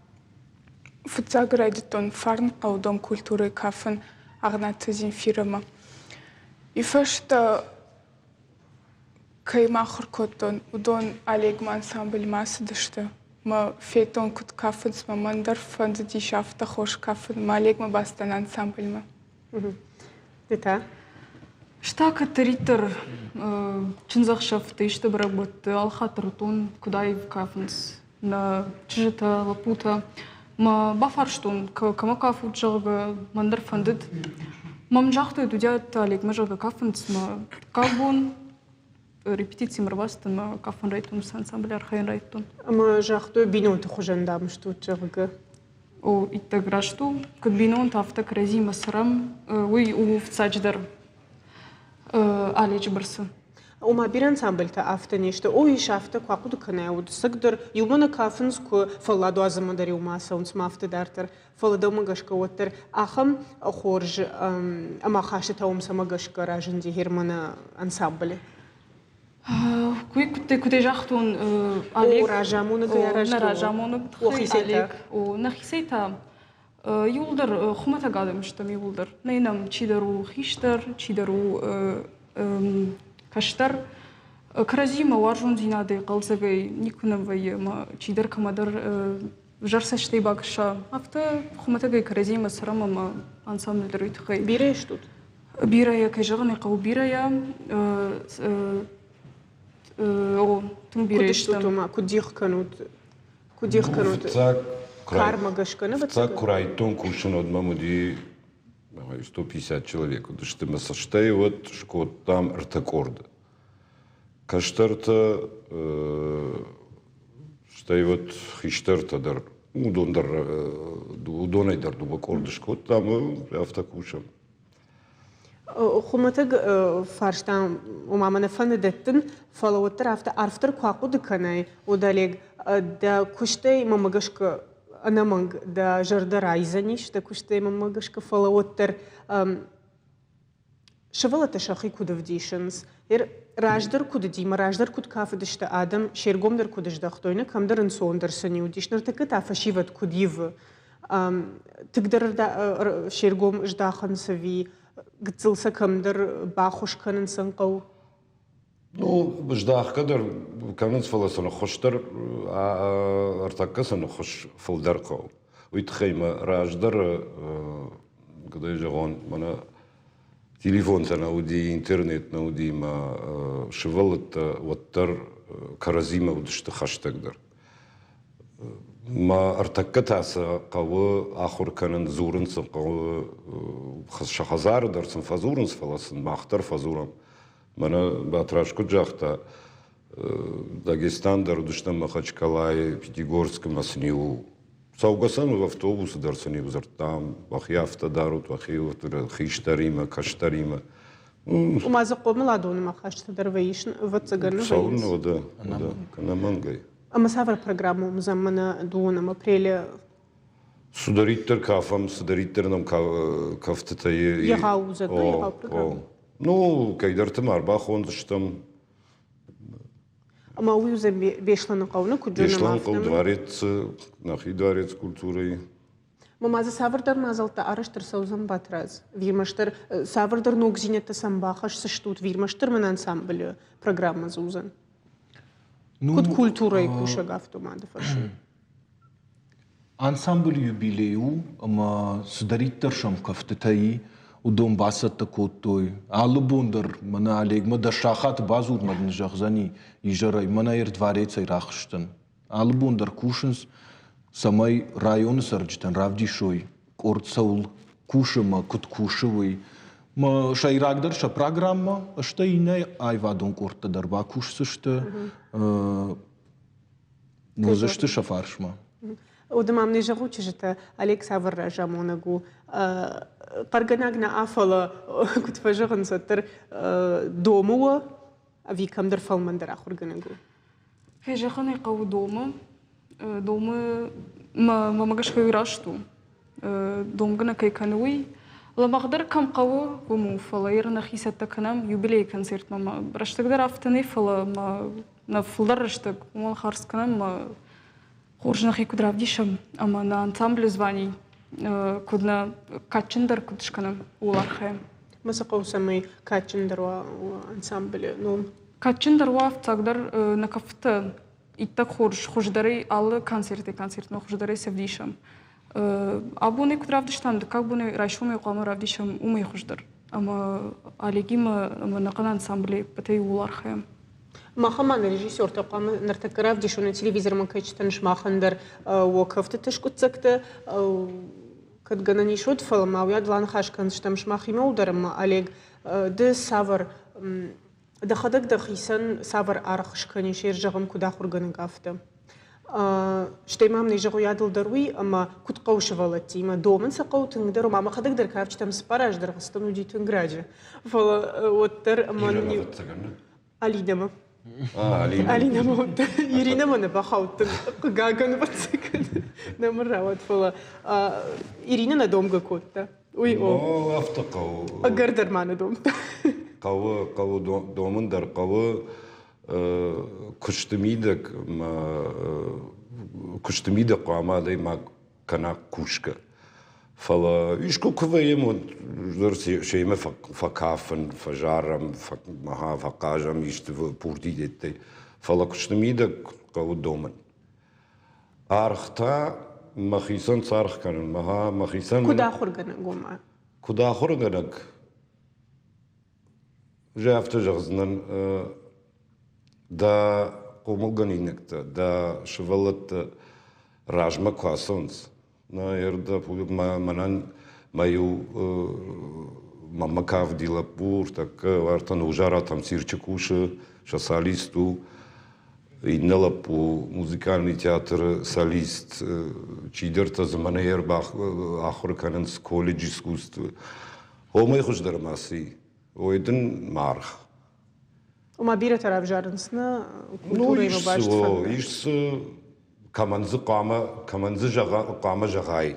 Фыццаг райдыдтон Фарнхъӕуы дом культурӕйы кафын Агънаты Земфирӕмӕ. И фӕстӕ Кӕй ма ахуыр кодтон, уыдон Олегмӕ ансамбльмӕ ацыдысты. Мӕ федтон, куыд кафынц, мӕ мӕн дӕр фӕндыдис афтӕ хорз кафын. Мӕ Олегмӕ бацыдтӕн ансамбльмӕ. Ды та? Ӕз та кӕддӕриддӕр чындзӕхсӕвты, исты бӕрӕгбӕтты алхатт уыдтон, куыд аив кафынц нӕ чызджытӕ, лӕппутӕ. Мӕ бафарстон, кӕмӕ кафут, зӕгъгӕ, мӕн дӕр фӕндыд. Мӕ мын загътой, Дудиаты Олегмӕ, зӕгъгӕ, кафынц. Мӕ дыккаг бон репетицимӕ ӕрбацыдтӕн, мӕ кафын райдыдтон, цы ансамбль архайын райдыдтон. Ӕмӕ загътой, бинонты хуызӕн, дам, стут, зӕгъгӕ. О, иттӕг раст у. Куыд бинонтӕ, афтӕ кӕрӕдзимӕ цӕрӕм. Уый у фыццаджыдӕр Оледжы бӕрцы. Ома бирӕ ансамбльтӕ афтӕ не сты. О, ис афтӕ куы ахъуыды кӕнай, уӕд цӕгдӕр иумӕ нӕ кафынц, куы фӕлладуадзынмӕ дӕр иумӕ ацӕуынц, ма афтӕ дарддӕр. Фӕлӕ дӕумӕ гӕсгӕ уӕддӕр ахӕм хорз ӕмахастытӕ уым цӕмӕ гӕсгӕ разынди Германы ансамблы? Куы куыдӕй загътон, Олег... О, разамонӕгӕй арӕзт. Нӕ разамонӕг Олег. О, нӕхицӕй та Иууылдӕр хуымӕтӕг адӕм стӕм иууылдӕр. Нӕй нӕм чидӕр у хистӕр, чидӕр у кӕстӕр. Кӕрӕдзимӕ уарзондзинадӕй, хъӕлдзӕгӕй никуы нӕм вӕййы ӕмӕ чидӕр кӕмӕдӕр ӕвзӕр цӕстӕй бакӕса. Афтӕ хуымӕтӕгӕй кӕрӕдзимӕ цӕрӕм ӕмӕ ансамбль дӕр уый тыххӕй. Бирӕ стут? Бирӕйӕ, кӕй зӕгъын ӕй хъӕуы, бирӕйӕ. О, тынг бирӕ Куыд стут, ома, куыд дих кӕнут? Куыд дих кӕнут? Кармӕ гӕсгӕ нӕ Фыццаг куы райдтон кусын, уӕд мӕм уыди 150 человек уыдысты мӕ цӕстӕй, уӕд скодтам ӕртӕ къорды. Кӕстӕртӕ, стӕй уӕд хистӕртӕ дӕр, уыдон дӕр, уыдонӕй дӕр дыууӕ къорды скодтам, афтӕ кусӕм. Хуымӕтӕг фарста, ома мӕ нӕ фӕнды дӕттын, фӕлӕ уӕддӕр афтӕ арфдӕр куы ахъуыды кӕнай, уӕд, Олег, дӕ куыстӕй мӕмӕ гӕсгӕ ӕнӕмӕнг дӕ зӕрдӕ райдзӕнис дӕ куыстӕй мӕмӕ гӕсгӕ, фӕлӕ уӕддӕр сывӕллӕттӕ сӕхи куыд ӕвдисынц, раздӕр куыд уыди ӕмӕ раздӕр куыд кафыдысты адӕм, се ргом дӕр куыд здӕхтой, нӕ кӕмдӕр ӕнцондӕр сын уыдис, ныртӕккӕ та фӕсивӕд куыд ивы, тынгдӕр се ргом здахынц ӕви гыццыл сӕ кӕмдӕр баххуыс кӕнын сын хъӕуы? Ну, здахгӕ дӕр кӕнынц, фӕлӕ сын ӕххуыс дӕр ӕртӕккӕ сын ӕххуыс фылдӕр хъӕуы. Уый тыххӕй мӕ раздӕры, куыд ӕй зӕгъон, мӕнӕ телефонтӕ нӕ уыди, интернет нӕ уыди, мӕ сывӕллӕттӕ уӕддӕр кӕрӕдзимӕ уыдысты хӕстӕгдӕр. Мӕ ӕртӕккӕ та сӕ хъӕуы ахуыр кӕнын, дзурын сын хъӕуы, сӕ хӕдзары дӕр сын фӕдзурынц, фӕлӕ сын мах дӕр фӕдзурӕм. Мӕнӕ Батраз куыд загъта, Дагестан дӕр уыдыстӕм Махачкалайы, Пятигорскы ӕмӕ сын иу Цӕугӕ сӕм автобусы дӕр сын-иу дзырдтам, уӕхи афтӕ дарут, уӕхи хистӕримӕ, кӕстӕримӕ. Ома дзы хъомыладон ӕмахастытӕ дӕр вӕййыс, ӕвӕццӕгӕн, нӕ Цӕуылнӕ уӕдӕ, ӕнӕмӕнгӕй. Ӕмӕ цавӕр программӕ уыдзӕн мӕнӕ дыууынӕм апрелы? Цыдӕриддӕр кафӕм, цыдӕриддӕр нӕм кӕфтытӕ Егъау уыдзӕн, егъау программӕ. Ну, кӕйдӕрты ма ӕрбахондзыстӕм. Ӕмӕ уый уыдзӕн Беслӕны хъӕу, нӕ куыд зонӕм, Беслӕны хъӕу дворец, нӕхи дворец культурӕйы. Ма дзы цавӕрдӕр мадзӕлттӕ арӕзт ӕрцӕудзӕн Батрадз? Вирмӕстдӕр цавӕрдӕр ногдзинӕдтӕ сӕм бахӕсдзыстут? Вирмӕстдӕр мын ансамблы программӕ дзы уыдзӕн? Куыд культурӕйы кусӕг автоматы фӕрсын. Ансамблы юбилей у, ӕмӕ цыдӕриддӕр сӕм кӕфтытӕ и, уыдон бацӕттӕ кодтой. Алы бон дӕр мӕнӕ Олегмӕ дӕ сахаты бадзурмӕ дын зӕгъдзӕни изӕрӕй, мӕнӕ Эрдварецӕй рахызтӕн. Алы бон дӕр кусынц, цӕмӕй районы цӕрджытӕн равдисой, къорд цӕуыл кусы ӕмӕ куыд кусы, уый. Мӕ сӕйрагдӕр сӕ программӕ, стӕй иннӕ аивадон къордтӕ дӕр бакусдзысты. Уыдзысты сӕ фарсмӕ. Уды мӕм не зӕгъут, чызджытӕ, Олег цавӕр разамонӕг у? Хъӕргӕнӕг нӕ, фӕлӕ, куыд фӕзӕгъынц, уӕддӕр домы уӕ ӕви кӕмдӕр фӕлмӕндӕр ахуыргӕнӕг у? Кӕй зӕгъын ӕй хъӕуы, домы. Домы мӕ гӕсгӕ уый раст у. Домгӕнӕг кӕй кӕны, уый. Лӕмӕгъдӕр кӕм хъӕуы, уым у, фӕлӕ ир нӕхи цӕттӕ кӕнӕм юбилейы концертмӕ. Рӕстӕг дӕр афтӕ нӕ, фӕлӕ ма нӕ фылдӕр рӕстӕг уымӕн хардз кӕнӕм ӕмӕ хорз нӕхи куыд равдисӕм ӕмӕ нӕ ансамблы звани куыд нӕ кадджындӕр куыд скӕнӕм, ууыл архайӕм. Ма цы хъӕуы, цӕмӕй кадджындӕр уа ансамблы ном? Кадджындӕр уа, фыццагдӕр нӕ кӕфтытӕ иттӕг хорз, хуыздӕрӕй алы концертӕй концертмӕ хуыздӕрӕй сӕвдисӕм. Абонӕй куыд равдыстам, дыккаг бонӕй райсомӕй хъуамӕ равдисӕм уымӕй хуыздӕр. Ӕмӕ Олегимӕ ӕмӕ нӕхъӕн ансамблы ӕппӕтӕй ууыл архайӕм. Махӕн режиссертӕ хъуамӕ ныртӕккӕ равдисон телевизормӕ кӕсджытӕн сымахӕн дӕр уӕ кӕфтыты скъуыддзӕгтӕ кӕд гӕнӕн ис, уӕд, фӕлӕ ма уӕд аныхас кӕндзыстӕм сымахимӕ дӕр ӕмӕ Олег, ды цавӕр дӕхӕдӕг дӕхицӕн цавӕр аргъ скӕнис, зӕгъӕм, куыд ахуыргӕнӕг, афтӕ? Стӕй ма мын зӕгъуйадыл дӕр уый, ӕмӕ куыд хъӕуы сывӕллӕттимӕ, домын сӕ хъӕуы тынгдӕр, ома мӕхӕдӕг дӕр кафджытӕм цыппар азы дӕргъы цыдтӕн уыди тынг раджы. Фӕлӕ уӕддӕр ӕмӕ Алинӕмӕ. Алинӕмӕ уыдтӕн. Иринӕмӕ нӕ бахаудтӕн, хъыгагӕн, ӕвӕццӕгӕн, нӕ мын рауад, фӕлӕ Иринӕ нӕ домгӕ кодта. Уый о. Афтӕ хъӕуы. Ӕгӕр дӕр ма нӕ домдта. Хъӕуы, хъӕуы домын дӕр хъӕуы куысты мидӕг куысты мидӕг хъуамӕ адӕймаг кӕна кусгӕ. Фӕлӕ искуы куы вӕййӕм, уӕд дӕр семӕ фӕкафын, фӕзарӕм, фӕхъазӕм исты пуртидеттӕй. Фӕлӕ куысты мидӕг хъӕуы домын. Аргъ та мӕхицӕн царгъ кӕнын, мӕхицӕн... Куыд ахуыргӕнӕг ома? Куыд ахуыргӕнӕг, Ӕз афтӕ зӕгъдзынӕн, дӕ хъомылгӕнинӕгтӕ, дӕ сывӕллӕттӕ размӕ куы ацӕуынц, нӕ мӕнӕн мӕ иу мӕ кавди лӕппу ӕртӕккӕ уартӕ Ногзаратӕм цирчы кусы, солист у, иннӕ лӕппу музыкальный театры солист, чидӕртӕ дзы мӕнӕй ӕрбахуыр кӕнынц колледж искусствы. Омӕй хуыздӕр ма цы и? Ой дын маргъ. Ома бирӕтӕ равзарынц нӕ культурӕимӕ баст фӕндаг. Ис дзы, кӕмӕн дзы хъуамӕ, кӕмӕн дзы зӕгъа, хъуамӕ зӕгъай,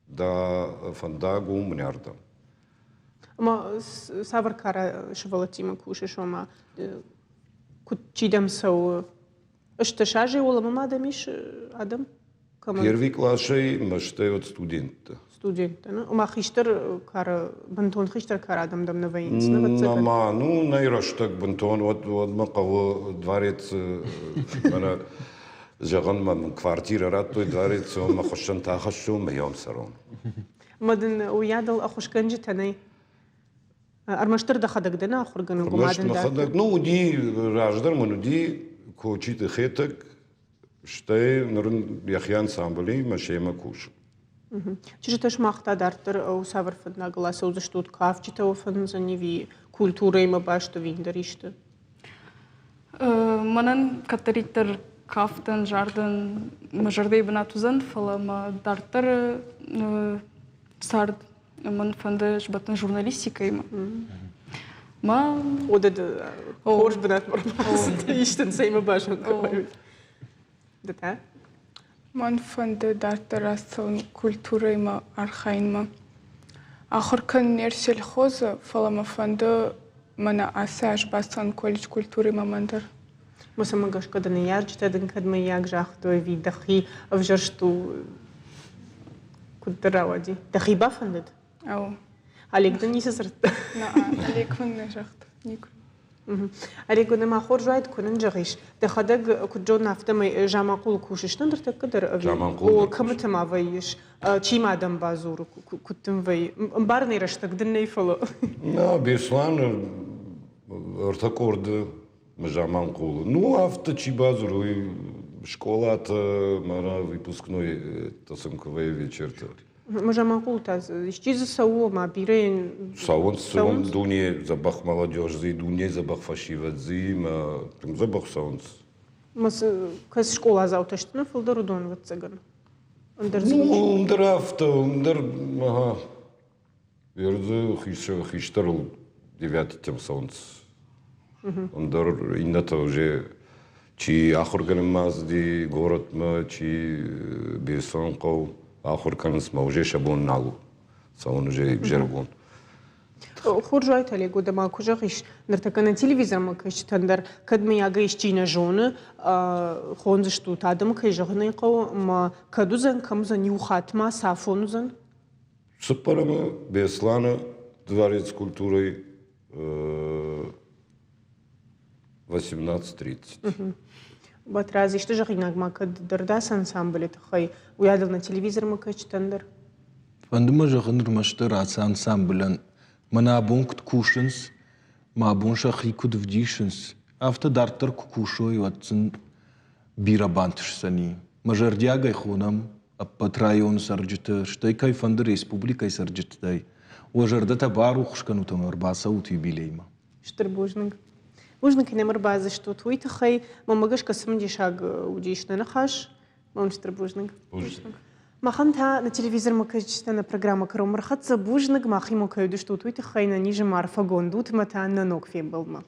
дӕ фӕндаг у мынӕрдӕм. Ӕмӕ цавӕр кары сывӕллӕттимӕ кусыс, ома куыд чи дӕм цӕуы? Сты сазы уӕлӕмӕ ма дӕм ис адӕм? Первый классӕй мӕстӕй вот студенттӕ. Студенттӕ, ну, ома хистӕр кары, бынтон хистӕр кары адӕм дӕм нӕ вӕййынц, Нӕма, ну, нӕй рӕстӕг бынтон, уӕд, уӕдмӕ хъӕуы дворец, мӕнӕ, зӕгъын мӕм квартирӕ радтой дворец, мӕ хуыссӕнтӕ ахӕссон, мӕ йӕм цӕрон. Ӕмӕ дын уыйадыл ӕххуысгӕнджытӕ нӕй? Ӕрмӕстдӕр дӕхӕдӕг дӕ нӕ ахуыргӕнӕг, ома дын мӕхӕдӕг, ну, уыди, раздӕр мын уыди Кочиты Хетӕг, Стӕй ныр ын йӕхи ансамблимӕ семӕ кусы. Чызджытӕ сымах та дарддӕр цавӕр фӕндагыл ацӕудзыстут? Кафджытӕ уӕ фӕнддзӕн ӕви культурӕимӕ баст ӕви ӕндӕр исты? Мӕнӕн кӕддӕриддӕр Кафтӕн, зардӕн мӕ зӕрдӕйы бынат уыдзӕн, фӕлӕ мӕ дарддӕры цард мӕн фӕнды сбӕттын журналистикӕимӕ. Мӕ О, ды хорз бынатмӕ ӕрбацыд, исты цӕимӕ базонгӕ Ды та? Мӕн фӕнды дарддӕр ацӕуын культурӕимӕ архайынмӕ. Ахуыр кӕнын не сельхозы, фӕлӕ мӕ фӕнды мӕнӕ ацы аз бацӕуын колледж культурӕимӕ мӕн дӕр. Мӕ гӕсгӕ дӕ ныййарджытӕ дын кӕд мыййаг загътой, ӕви дӕхи ӕвзӕрст у, куыд дӕ рауади? Дӕхи бафӕндыд? Ау. Олег дын ницы дзырдта? Нӕ, Олег мын нӕ загъта никуы. Олег, ма хорз уаид, куы нын зӕгъис, дӕхӕдӕг куыд зонын, афтӕмӕй Заманхъулы кусыс ныртӕккӕ дӕр ӕви? Заманхъулы. О, кӕмыты ма вӕййыс? Чи ма дӕм бадзуры, куыд дын вӕййы? Ӕмбарынӕй рӕстӕг дын нӕй, фӕлӕ. Нӕ, Беслӕны ӕртӕ къорды Заманхъулы. Ну, афтӕ чи бадзуры, уый скъолаты, мӕнӕ выпускной сын куы вӕййы вечерты. Заманхъул та исчи дзы цӕуы, ма бирӕ йын Цӕуынц, цӕуынц дуне дзӕбӕх молодежь дзы, дуне дзӕбӕх фӕсивӕд дзы, мӕ тынг дзӕбӕх цӕуынц. Кӕс скъоладзаутӕ сты, нӕ фылдӕр уыдон, ӕвӕццӕгӕн. Ӕндӕр Ну, ӕндӕр афтӕ, ӕндӕр, ага. Ердзы хистӕрыл девятитӕм цӕуынц. Ӕндӕр иннӕтӕ уже чи ахуыргӕнынмӕ ацыди горӕтмӕ, чи Беслӕнхъӕу ахуыр кӕнынц, мӕ уже сӕ бон нал у цӕуын уже ӕвзӕр бон. Хорз уайт, Олег, уӕдӕ ма куы зӕгъис, ныртӕккӕ нӕ телевизормӕ кӕсджытӕн дӕр, кӕд мыййаг исчи нӕ зоны, хондзыстут адӕмы, кӕй зӕгъын ӕй хъӕуы, ӕмӕ кӕд уыдзӕн, кӕм уыдзӕн, иу хатт ма цафон уыдзӕн? Цыппӕрӕмы Беслӕны дворец культурӕйы 18.30. Батрадз, исты зӕгъинаг ма кӕд дӕр дӕ ансамблы тыххӕй, уый адыл нӕ телевизормӕ кӕсджытӕн дӕр? Фӕнды мӕ зӕгъын ӕрмӕстдӕр ацы ансамблӕн, мӕнӕ абон куыд кусынц, мӕ абон сӕхи куыд ӕвдисынц, афтӕ дарддӕр куы кусой, уӕд сын бирӕ бантысдзӕни. Мӕ зӕрдиагӕй хонӕм ӕппӕт районы цӕрджыты, стӕй кӕй фӕнды республикӕйы цӕрджытӕй, уӕ зӕрдӕтӕ барухс кӕнут ӕмӕ ӕрбацӕут юбилеймӕ. Стыр бузныг. Бузныг, кӕй нӕм ӕрбадзыстут, уый тыххӕй. Мӕнмӕ гӕсгӕ цымыдисаг уыдис нӕ ныхас. Мӕм стыр бузныг. Бузныг. Махӕн та нӕ телевизормӕ кӕсджытӕ нӕ программӕ кӕронмӕ рхӕццӕ. Бузныг, махимӕ кӕй уыдыстут, уый тыххӕй нӕ низы ма арфӕгонд ут ӕмӕ та нӕ ног фембӕлдмӕ.